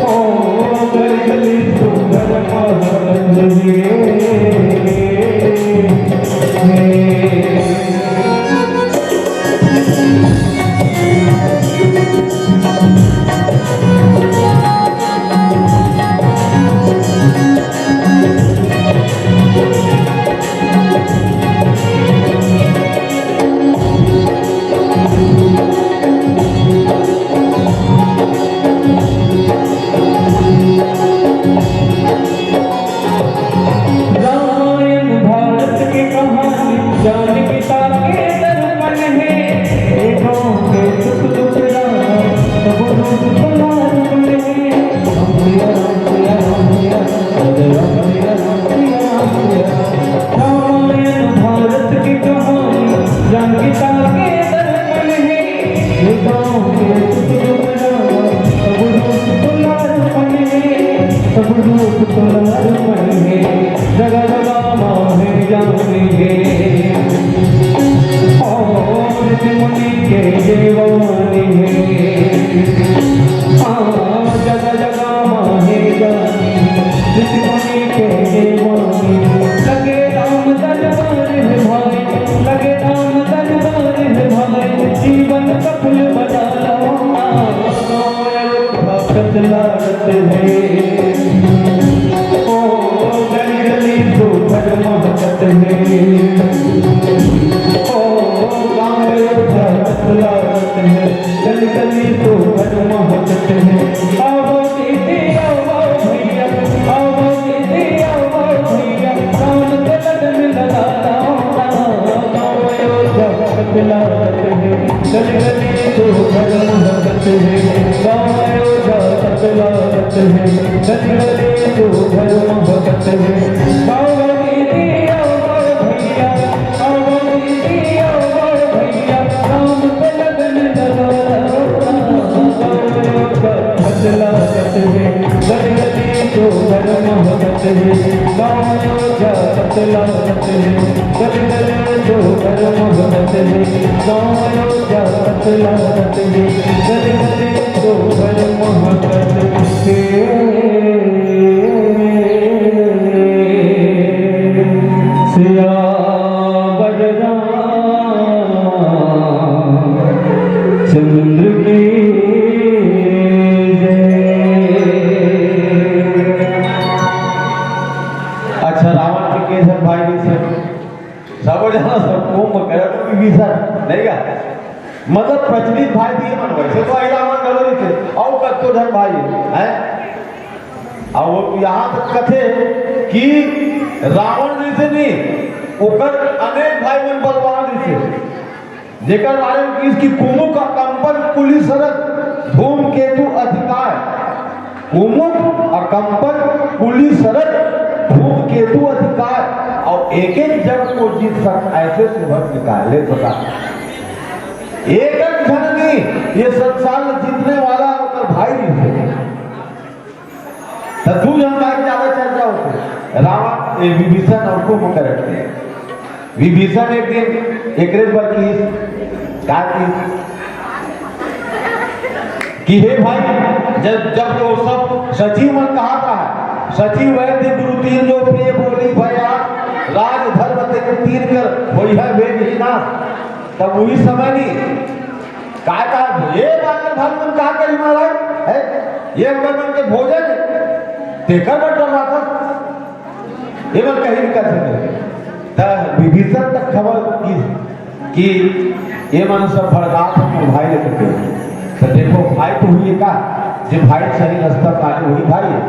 ओ गली गली सुंदर महकत है। रामायण भारत के कहानी, ज्ञान गीता के दर्पण हे। देखो के सुख दुख राम, सब रूप दुलार बन हे। राम प्रिया, राम प्रिया, राम प्रिया, राम प्रिया, राम प्रिया, राम प्रिया। रामायण भारत की कहानी, ज्ञान गीता के दर्पण हे। ये गाँव के सुख दुख राम, सब रूप दुलार बन हे, सब रूप दुलार बन हे। जगह जगह माँ है जानी है, और मुनि के देवानी है। हाँ, जगह जगह माँ है जानी, ऋषि मुनि के देवानी। लगे राम दरबार है भाई, लगे राम दरबार है भाई, जीवन सफल बना लो ना। भगत लागत है, ओ गली गली सुंदर महकत है। ओ गाँव भगत लागत है, गली गली सुंदर महकत है। आवो दीदी, आवो भैया, आवो दीदी, आवो भैया, राम के लगन लगा लो ना। गाँव भगत लागत है, गली गली सुंदर महकत है। गाँव लागत हे, गली गली तो घर महकत हे। बावली दिया बार भैया, बावली दिया बार भैया, राम के लगन लगा। गाँव का फसला लागत हे, गली गली तो घर महकत हे। गाँव का फसला लागत हे, गली गली तो घर महकत हे। गाँव का फसला लागत हे, गली गली तो घर महकत हे। सियावर रामचंद्र की जय। अच्छा, रावण के के झन भाई जी सब, सब जना सब कुंभकर्ण विभीषण, नहीं का? मतलब प्रचलित भाई दिए मन, वैसे तो अहिला मन घलो रहिथे, अउ कतको झन भाई हे। अउ यहाँ तक कथे कि रावण जैसे नहीं, ओकर अनेक भाई मन बलवान रहिथे, जेकर बारे में किस कि कुमुक अकंपन कुलिसरत धूमकेतु अधिकार। कुमुक अकंपन कुलिसरत धूमकेतु अधिकार, और एक एक जग को जीत सकता ऐसे सुभग निकाले बता। एक एक झन नहीं, ये संसार में जीतने वाला ओकर भाई नहीं थे। तो दू झन भाई ज्यादा चर्चा होथे, रावण, ए, विभीषण और कुंभकर्ण के। विभीषण एक दिन एकरे बर की, का की, कि हे भाई, जब, जब वो सब सचिव मन कहा था, सचिव वैद्य गुरु तीन जो प्रिय बोली भया, राज धर्म ते तीन कर होई है वेग ही नाश। तब वही समय नहीं, का, का, ये बात में भाई तुम का करी महाराज? है? ये हमर मन के भोजन है। तेकर बर डर रहा था। ये मन कहीं नहीं कर सके। त विभीषण तक खबर की, कि ये मन सब भड़कात हे मोर भाई लेके। तो देखो, भाई तो हुई का, जे भाई सही रास्ता पे आगे वही भाई है।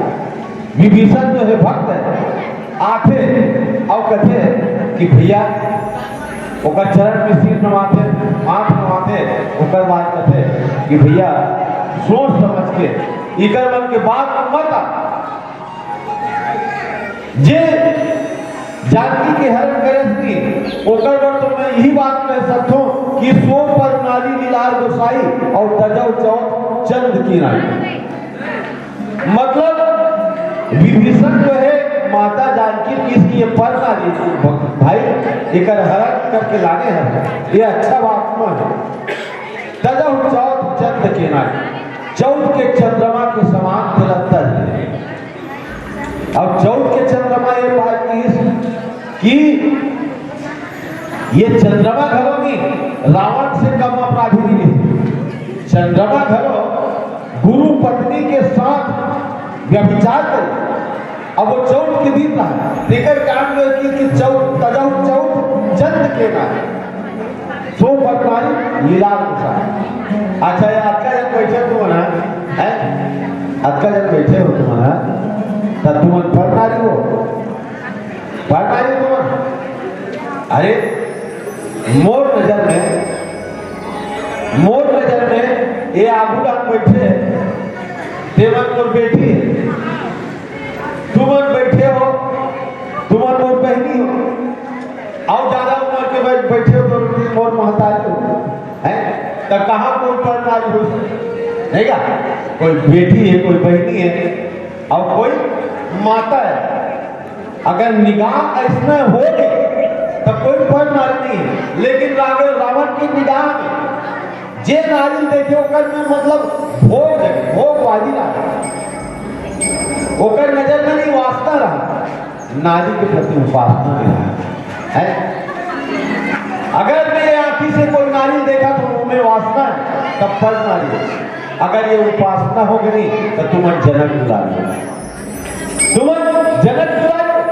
विभीषण जो है भक्त है, आथे अउ कथे कि भैया, ओकर चरण में सिर नवाथे, हाथ नवाथे, ओकर बाद कथे कि भैया, सोच समझ के इकर मन के बात मत आ। जे जानकी के हरण करे थे, ओकर बर तो मैं यही बात कह सकथों कि सो पर नारी लीलार गोसाई और तजौ चौथ चंद की नाई। मतलब विभीषण जो है माता जानकी किसकी ये पर नारी भाई, एकर हरण करके लाने हैं, ये अच्छा बात न है। तजौ चौथ चंद के नाई, चौथ के चंद्रमा के समान तिलक है। अब चौथ के चंद्रमा ये बात की कि ये चंद्रमा घलो नहीं, रावण से कम अपराधी नहीं है। चंद्रमा घलो गुरु पत्नी के साथ व्यभिचार करे। अब वो चौथ के दिन रहा, तेकर कांड में कि, कि चौथ, तजौ चौथ चंद के नाई। सो पर नारी लीलार गोसाई। अच्छा, ये अतका जन बैठे हो तुमन, हैं? अतका जन बैठे हो तुमन, हैं? त तुमन पर नारी हो? पर नारी हो तुमन? अरे, मोर नजर में, मोर नजर में ये आगू डाल बैठे, तेमन मोर बेटी है। तुमन बैठे हो, तुमन मोर बहिनी हो, अउ ज्यादा उम्र के बैठ, बैठे हो तो मोर महतारी हो, हैं? त कहाँ कोई पर नारी हो सकती? नहीं का? कोई बेटी है, कोई बहिनी है, अउ कोई माता है। अगर निगाह ऐसने हो गए, तो कोई पर नारी नहीं है। लेकिन रावण, रावण की निगाह में जे नारी देखे, ओकर में मतलब भोग है, भोग वाली नारी। ओकर नजर में नहीं वासना रहा, नारी के प्रति उपासना नहीं रहा है। अगर मेरे आंखी से कोई नारी देखा तो वो में वासना है, तब पर नारी है। अगर ये उपासना हो गई, तो तुम जनक दुलारी हो, तुम जनक दुलारी हो।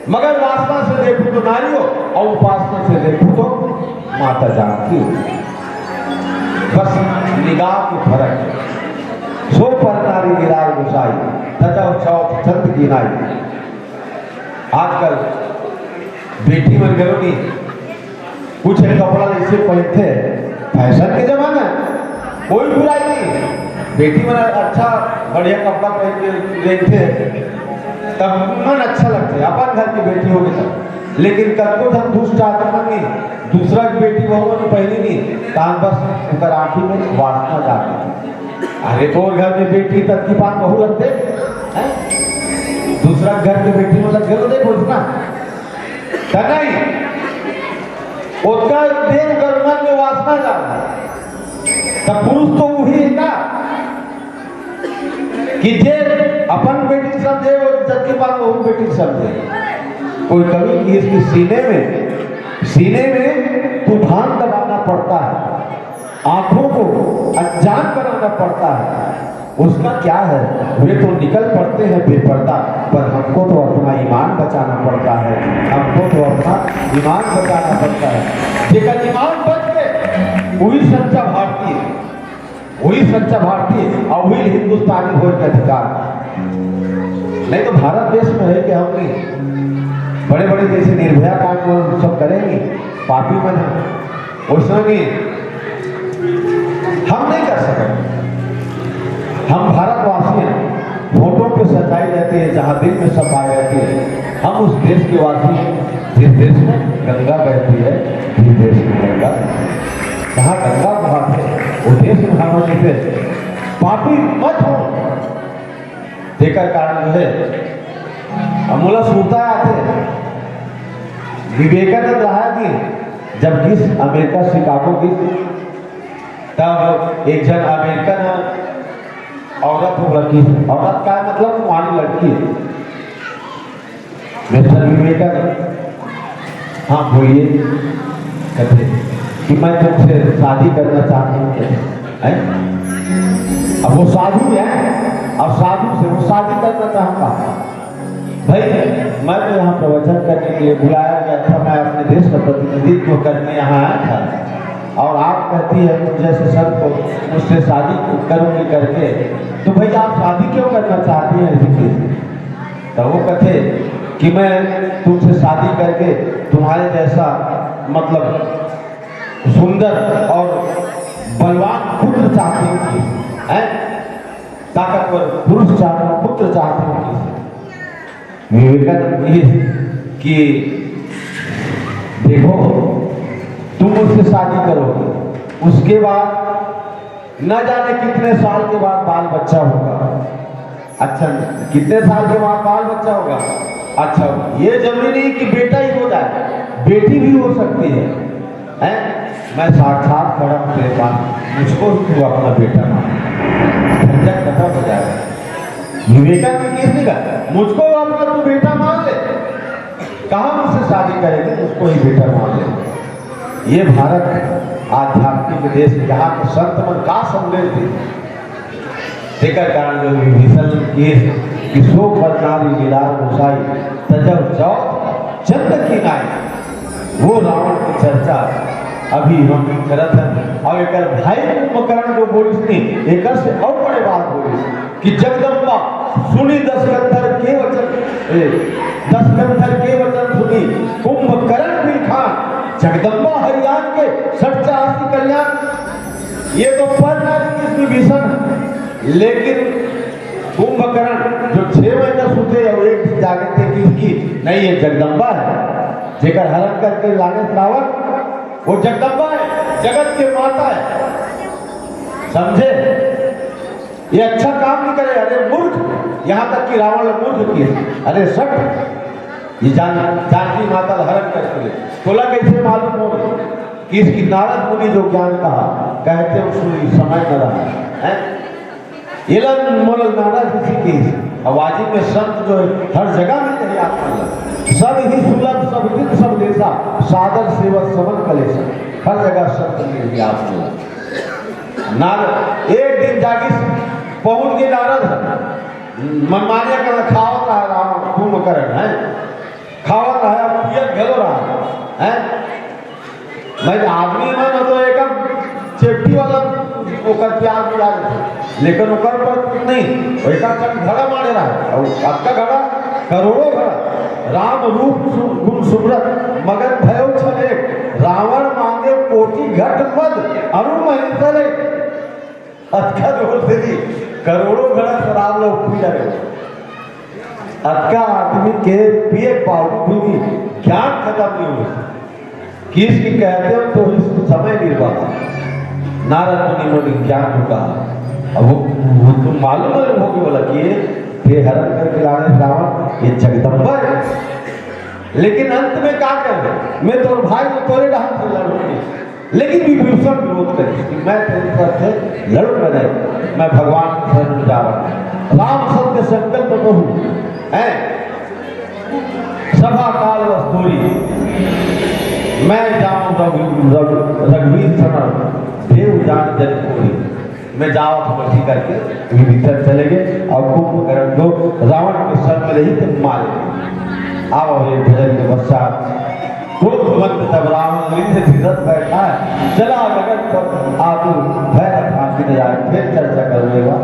मगर वासना से देखूं तो नारी हो और उपासना से देखूं तो माता जानकी हो। बस निगाह के फर्क है। सो पर नारी लीलार गोसाई, तजौ चौथ चंद की नाई। आजकल बेटी मन घलो नहीं कुछ कपड़ा ऐसे पहनते, फैशन के जमाना है, कोई बुराई नहीं है। बेटी मन अच्छा बढ़िया कपड़ा पहन के रेंगथे, तब मन अच्छा लगथे, अपन घर की बेटी होगे तब। लेकिन कतको झन दुष्ट आदमी मन नहीं, दूसरा की बेटी बहू मन पहनी नहीं, तहां बस ओकर आंखी में वासना जागे। अरे, तोर घर में बेटी ततकी पान बहू लगथे, हैं? दूसरा घर के बेटी मन लग गेलो, देखो इतना। त नहीं, ओतका देर ओकर मन में वासना जागे। त पुरुष तो वही है ना, कि जे अपन बेटी समझे, वो जबकि बात वहू बेटी समझे। कोई कवि की इसकी सीने में, सीने में तूफान दबाना पड़ता है, आंखों को अनजान बनाना पड़ता है। उसका क्या है, वे तो निकल पड़ते हैं बेपर्दा, पर हमको तो अपना ईमान बचाना पड़ता है, हमको तो अपना ईमान बचाना पड़ता है। जेकर ईमान बच गए, वही सच्चा भारतीय है। वही सच्चा भारतीय और वही हिंदुस्तानी होए के अधिकार। नहीं तो भारत देश में है कि हम नहीं, बड़े बड़े जैसे निर्भया कांड वो सब करेंगे, पापी मन है, वैसा नहीं है। हम नहीं कर सकते। हम भारतवासी हैं, होठों पे सच्चाई रहती है, जहां दिल में सफाई रहती है। हम उस देश के वासी हैं, जिस देश में गंगा बहती है, जिस देश में गंगा, जहां गंगा बहती है, वो देश में हम लोग इसे पापी मत हो। तेकर कारण जो है, अब मोला सुरता आते, विवेकानंद रहा कि जब गिस अमेरिका शिकागो गिस, तब एक झन अमेरिकन औरत हो लगी। औरत का मतलब मानी लड़की है। मिस्टर विवेकानंद, हाँ बोलिए, कहते कि मैं तुमसे शादी करना चाहती हूँ, कहते हैं। अब वो साधु है, अब साधु से वो शादी करना चाहता है। भाई, मैं तो यहाँ प्रवचन करने के लिए बुलाया गया था, मैं अपने देश का प्रतिनिधित्व करने यहाँ आया था, और आप कहती है तुम जैसे संत को मुझसे शादी करूंगी करके, तो भाई आप शादी क्यों करना चाहती हैं ऋषि से? तो वो कहते कि मैं तुमसे शादी करके तुम्हारे जैसा, मतलब, सुंदर और बलवान पुत्र चाहती हूँ, हैं, ताकतवर पुरुष चाहती हूँ, पुत्र चाहती हूँ। विवेकानंद जी कि देखो, तुम मुझसे शादी करोगे, उसके बाद न जाने कितने साल के बाद बाल बच्चा होगा। अच्छा, कितने साल के बाद बाल बच्चा होगा? अच्छा, ये जरूरी नहीं कि बेटा ही हो जाए, बेटी भी हो सकती है, हैं? मैं साक्षात खड़ा हूँ तेरे पास, मुझको तू अपना बेटा मान, झंझट खत्म हो जाएगा। विवेकानंद किस ने कहा, मुझको अपना तू बेटा मान ले, कहा मुझसे शादी करेगी, मुझको ही बेटा मान ले। ये भारत आध्यात्मिक देश, यहाँ के संत मन का संदेश दे, तेकर कारण जो विभीषण के कि शोक पर नारी लीलार गोसाई, तजब चौथ चंद की नाई। वो रावण की चर्चा अभी हम करत हन। और एकर भाई कुंभकर्ण जो बोलिस नी, एकर से और बड़े बात बोलिस कि जगदम्बा सुनी दस कंधर के वचन, ए, दस कंधर के वचन सुनी कुंभकर्ण बिलखान, जगदम्बा हरियान के षट चासी कल्याण। ये तो पढ़ डाली विभीषण, लेकिन कुंभकर्ण जो छह महीना सुते और एक दिन जागे थे कि इसकी नहीं, ये जगदम्बा है, जेकर हरण करके लाने रावण, वो जगदम्बा है, जगत के माता है, समझे? ये अच्छा काम नहीं करे। अरे मूर्ख, यहाँ तक कि रावण मूर्ख की, अरे सट, ये जान जानकी माता ला हरण करके ले, तोला कैसे मालूम हो कि इसकी नारद मुनि जो ज्ञान कहा, कहते उस समय न रहा है। येला मोला नारद ऋषि की आवाजी में संत जो है, हर जगह मिल रही आपको। सब ही सुलभ, सब दिन, सब देशा, सादर सेवत समन कलेशा। हर जगह संत मिल रही आपको। नारद एक दिन जागिस, पहुंच गए नारद, मनमानिया कर खावत रहा रावण, कुंभकर्ण है, खावत रहा, पियत घलो रहा है। मैं आदमी मन तो एकदम चेपटी वाला ओकर प्यार मिला देथे, लेकिन ओकर पर कुछ नहीं, ओकर पर घड़ा मारे रहा, और आपका घड़ा, करोड़ों घड़ा। राम रूप सु-, गुण सुभ्रत मगन भयो छले, रावण मांगे कोटि घट मद, अरु महेंद्र। अतका जोर से नहीं, करोड़ों घड़ा शराब ला पी डारे। अतका आदमी के पिए के बावजूद भी ज्ञान खत्म नहीं हो। किस की कहते हो तो इस समय निर्वाह नारद मुनि मन ज्ञान को कहा। अब वो, वो तो मालूम है लोगों के बोला कि ये हरण करके लाने रावण ये जगदम्बा है। लेकिन अंत में क्या कर दे, मैं तो भाई को तोरे ढंग से लड़ूंगी। लेकिन विभीषण विरोध करे कि मैं तेरे तरफ से लड़ूंगा नहीं, मैं भगवान के शरण में जा रहा हूँ। राम सत्य संकल्प कहूँ है, सभा काल वस्तूरी, मैं जाऊं रघु-, रघु-, रघुवीर शरण, देव जान जन कोरी। मैं जाओ तो मर्जी करके विभीषण चले गए और कुंभकर्ण को रावण के संग में रही थे मारे। आओ ये भजन के पश्चात क्रोधवंत तब रावण रिंध धीरज बैठा है, चला गगन पर आतुर भैरव आंखी न जाए। फिर चर्चा करूंगा।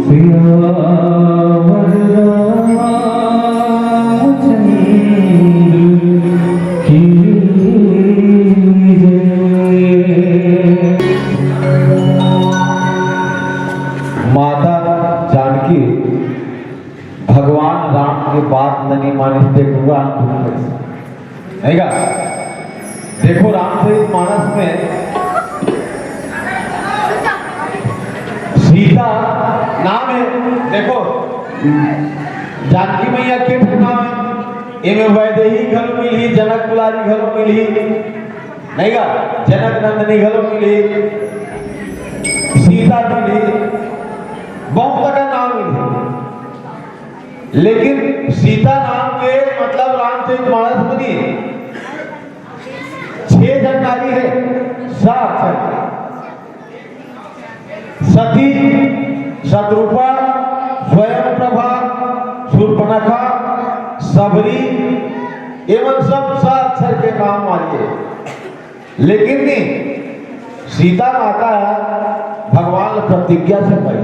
सियावर रामचंद्र की जय। माता जानकी भगवान राम के बात ल नइ मानिस, देखो राम दुख करिस। नहीं का? देखो रामचरित मानस में सीता नाम है। देखो जानकी मैया के ठन नाम है, एमे वैदेही घलो मिलही, जनक दुलारी घलो मिलही, नहीं का? जनक नंदनी घलो मिलही, सीता मिलही, बहुत अकन नाम मिलही। लेकिन सीता नाम के मतलब रामचरित मानस में नहीं है। छह झन नारी है, सात झन। सती, शतरूपा, स्वयं प्रभा, शूर्पणखा, शबरी, एमन सब सा अक्षर के नाम वाली है। लेकिन नहीं, सीता माता भगवान ल प्रतिज्ञा से पाई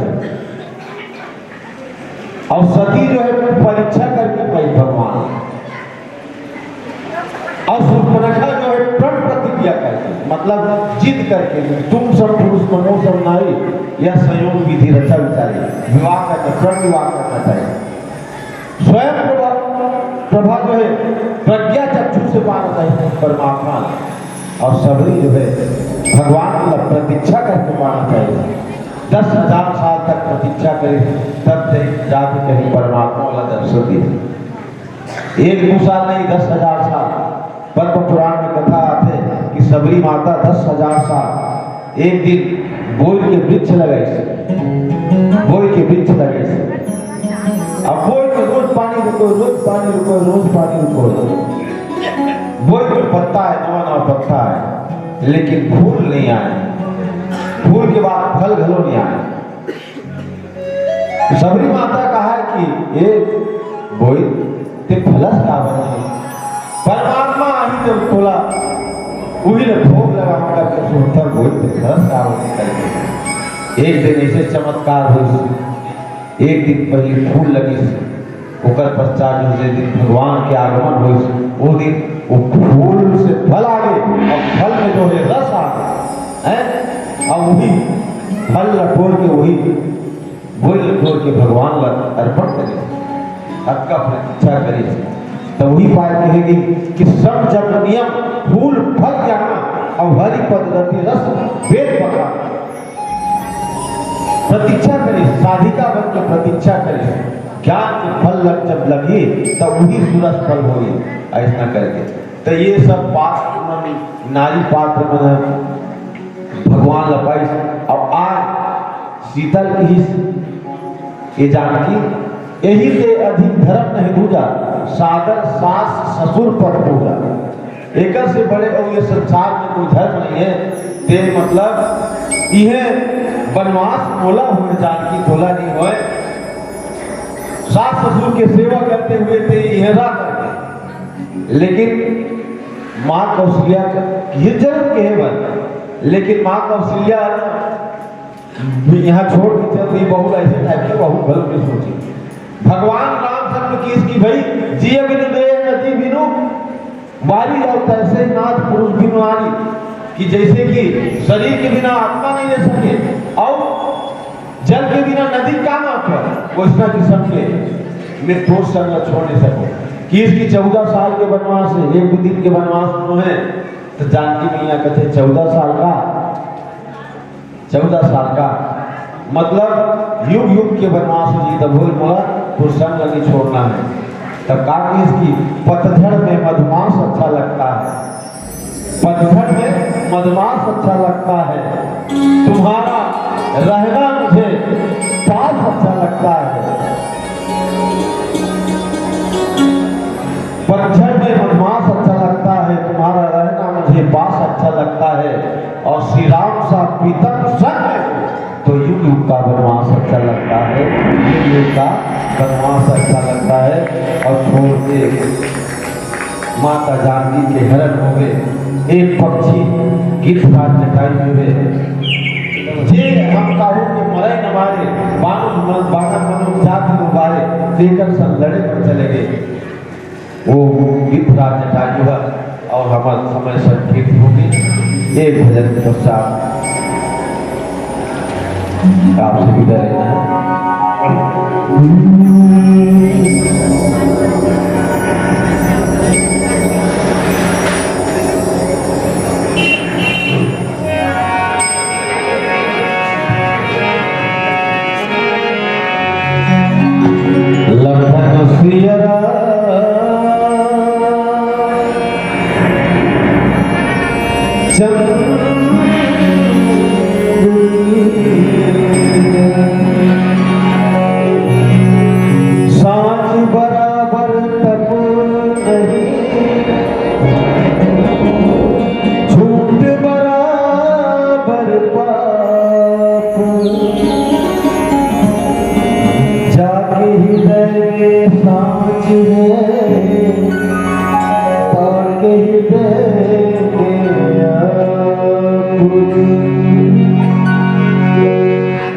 और सती जो है वो परीक्षा करके पाई भगवान, और शूर्पणखा जो है प्रण प्रतिज्ञा करके, मतलब जिद करके, तुम सम पुरुष मनो सम नारी, यह संयोग विधि रचा विचारी, विवाह करना, प्रण विवाह करना चाहिए। स्वयं प्रभा, प्रभा जो है प्रज्ञा चक्षु से पाना चाहिए परमात्मा, और शबरी जो है भगवान ल प्रतीक्षा करके पाना चाहिए। दस हजार साल तक प्रतीक्षा करे, तब से जाके कहीं परमात्मा वाला दर्शन दे। एक दो साल नहीं, दस हजार साल। पद्म पुराण में कथा आथे कि शबरी माता दस हजार साल एक दिन बोइर के वृक्ष लगाइस, बोइर के वृक्ष लगाइस। अब बोइर में रोज पानी रुको, रोज पानी रुको, रोज पानी रुको। बोइर में पत्ता है, नवा नवा पत्ता है, लेकिन फूल नहीं आए। फूल के बाद फल घलो नहीं आए। शबरी माता कहा कि ए बोइर, ते फलस काबर नहीं? परमात्मा आही जब तोला, उही ले भोग लगावंव करके सुरता बोइर, ते फलस काबर नहीं करके। एक दिन ऐसे चमत्कार होइस, एक दिन पहले फूल लगिस, ओकर पश्चात जो जे दिन भगवान के आगमन होइस, वो दिन वो फूल से फल आ गे, और फल में जो है रस आ गे, हैं? और वही फल ल टोर के वही बोइर ल टोर के भगवान ल अर्पण करे, अतका प्रतीक्षा करे। तो वही पाय कहेगी कि सम जग नियम फूल फल यहाँ, और हरि पद रति रस वेद बखान। प्रतीक्षा करे, साधिका बन के प्रतीक्षा करे, ज्ञान के फल लग जब लगी, तब वही सुरस फल होई। ऐसा करके तो ये सब पात्र मन, नारी पात्र मन भगवान ल पाइस। अब आज सीता ल किहिस, ये जानकी, यही से अधिक धर्म नहीं दूजा, सादर सास ससुर पर पूजा। एकर से बड़े और ये संसार में कोई धर्म नहीं है। ते मतलब इहे बनवास मोला होय, जानकी तोला नहीं होय। सास ससुर के सेवा करते हुए ते इहे रह करके। लेकिन माँ कौशल्या के ये जरूर कहे बन, लेकिन माँ कौशल्या यहाँ छोड़ के चल दी, बहुत ऐसे टाइप के बहुत गलत के सोची। भगवान राम शब्द की इसकी भाई जिय बिनु देह न जी बिनु वारी, और तैसे नाथ पुरुष बिनु नारी। कि जैसे कि शरीर के बिना आत्मा नहीं रह सके और जल के बिना नदी का महत्व, वैसना किसम के मैं तोर संग ला छोड़ नहीं सकूं। कि इसकी चौदह साल के वनवास है, एक दो दिन के वनवास में है, तो जानकी मैया कहते, "चौदह साल का, चौदह साल का मतलब युग युग के वनवास हो जी, तब बोल मोला तोर संग ला नहीं छोड़ना है।" तब का कि इसकी पतझड़ में मधुमास अच्छा लगता है। पतझड़ में मधुमास अच्छा लगता है, तुम्हारा रहना मुझे पास अच्छा लगता है। पतझड़ में मधुमास अच्छा लगता है, तुम्हारा रहना मुझे पास अच्छा लगता है। और श्री राम सा प्रीतम संग तो युग युग का वनवास अच्छा लगता है, युग युग का वनवास अच्छा लगता है। और छोड़ के माता जानकी के हरण होगे, एक पक्षी गिद्धराज जटायु हुए, जे हम काहू के मरे न मारे, बानर मन, बानर मन जात न मारे, तेकर संग लड़े पर चले गए। वो गिद्धराज जटायु हुआ और हमारा समय संकेत होगी। एक भजन के पश्चात आपसे विदा लेना है। लखन सिया राम चंद्र साँच बराबर तप नहीं, झूठ बराबर पाप। जाके हृदय में साँच है, ताके हृदय में आप।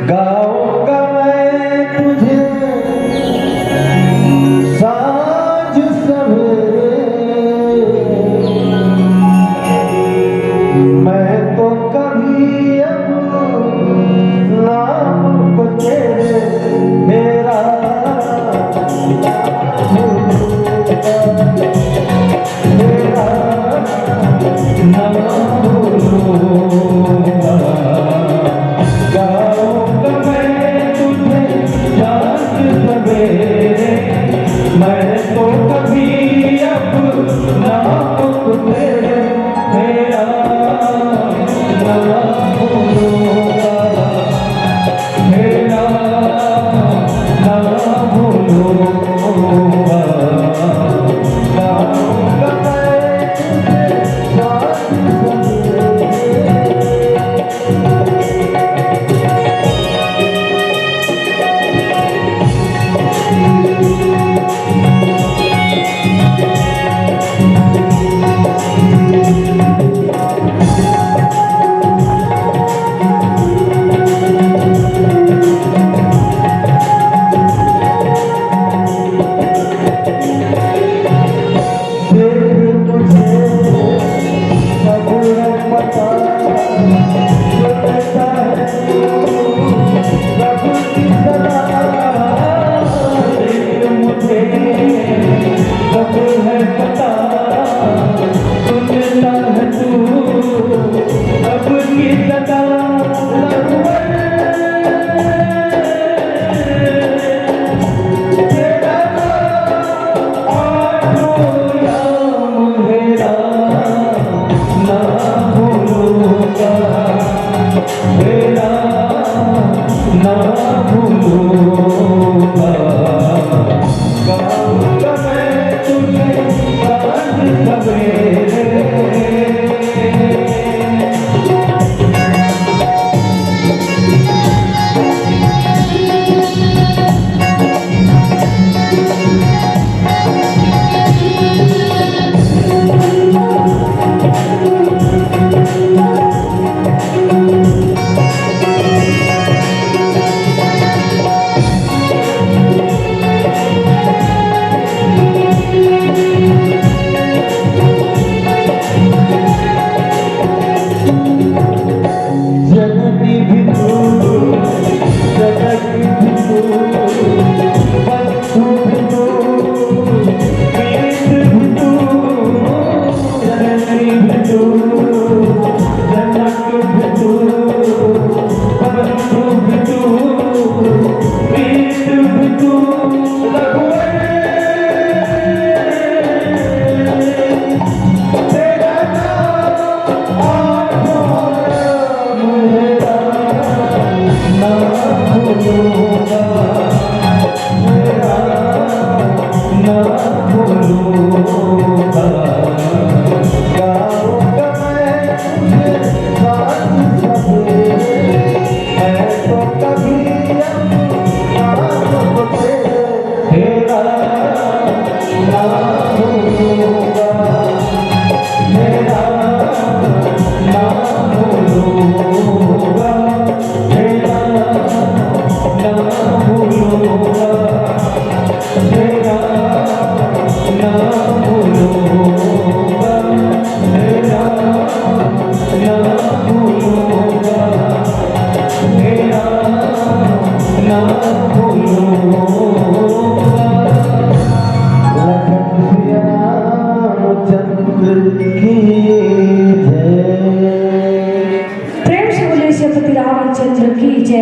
गाऊंगा मैं तुझे साँझ सवेरे, मैं तो कभी अब नाम को तेरे मेरा मेरा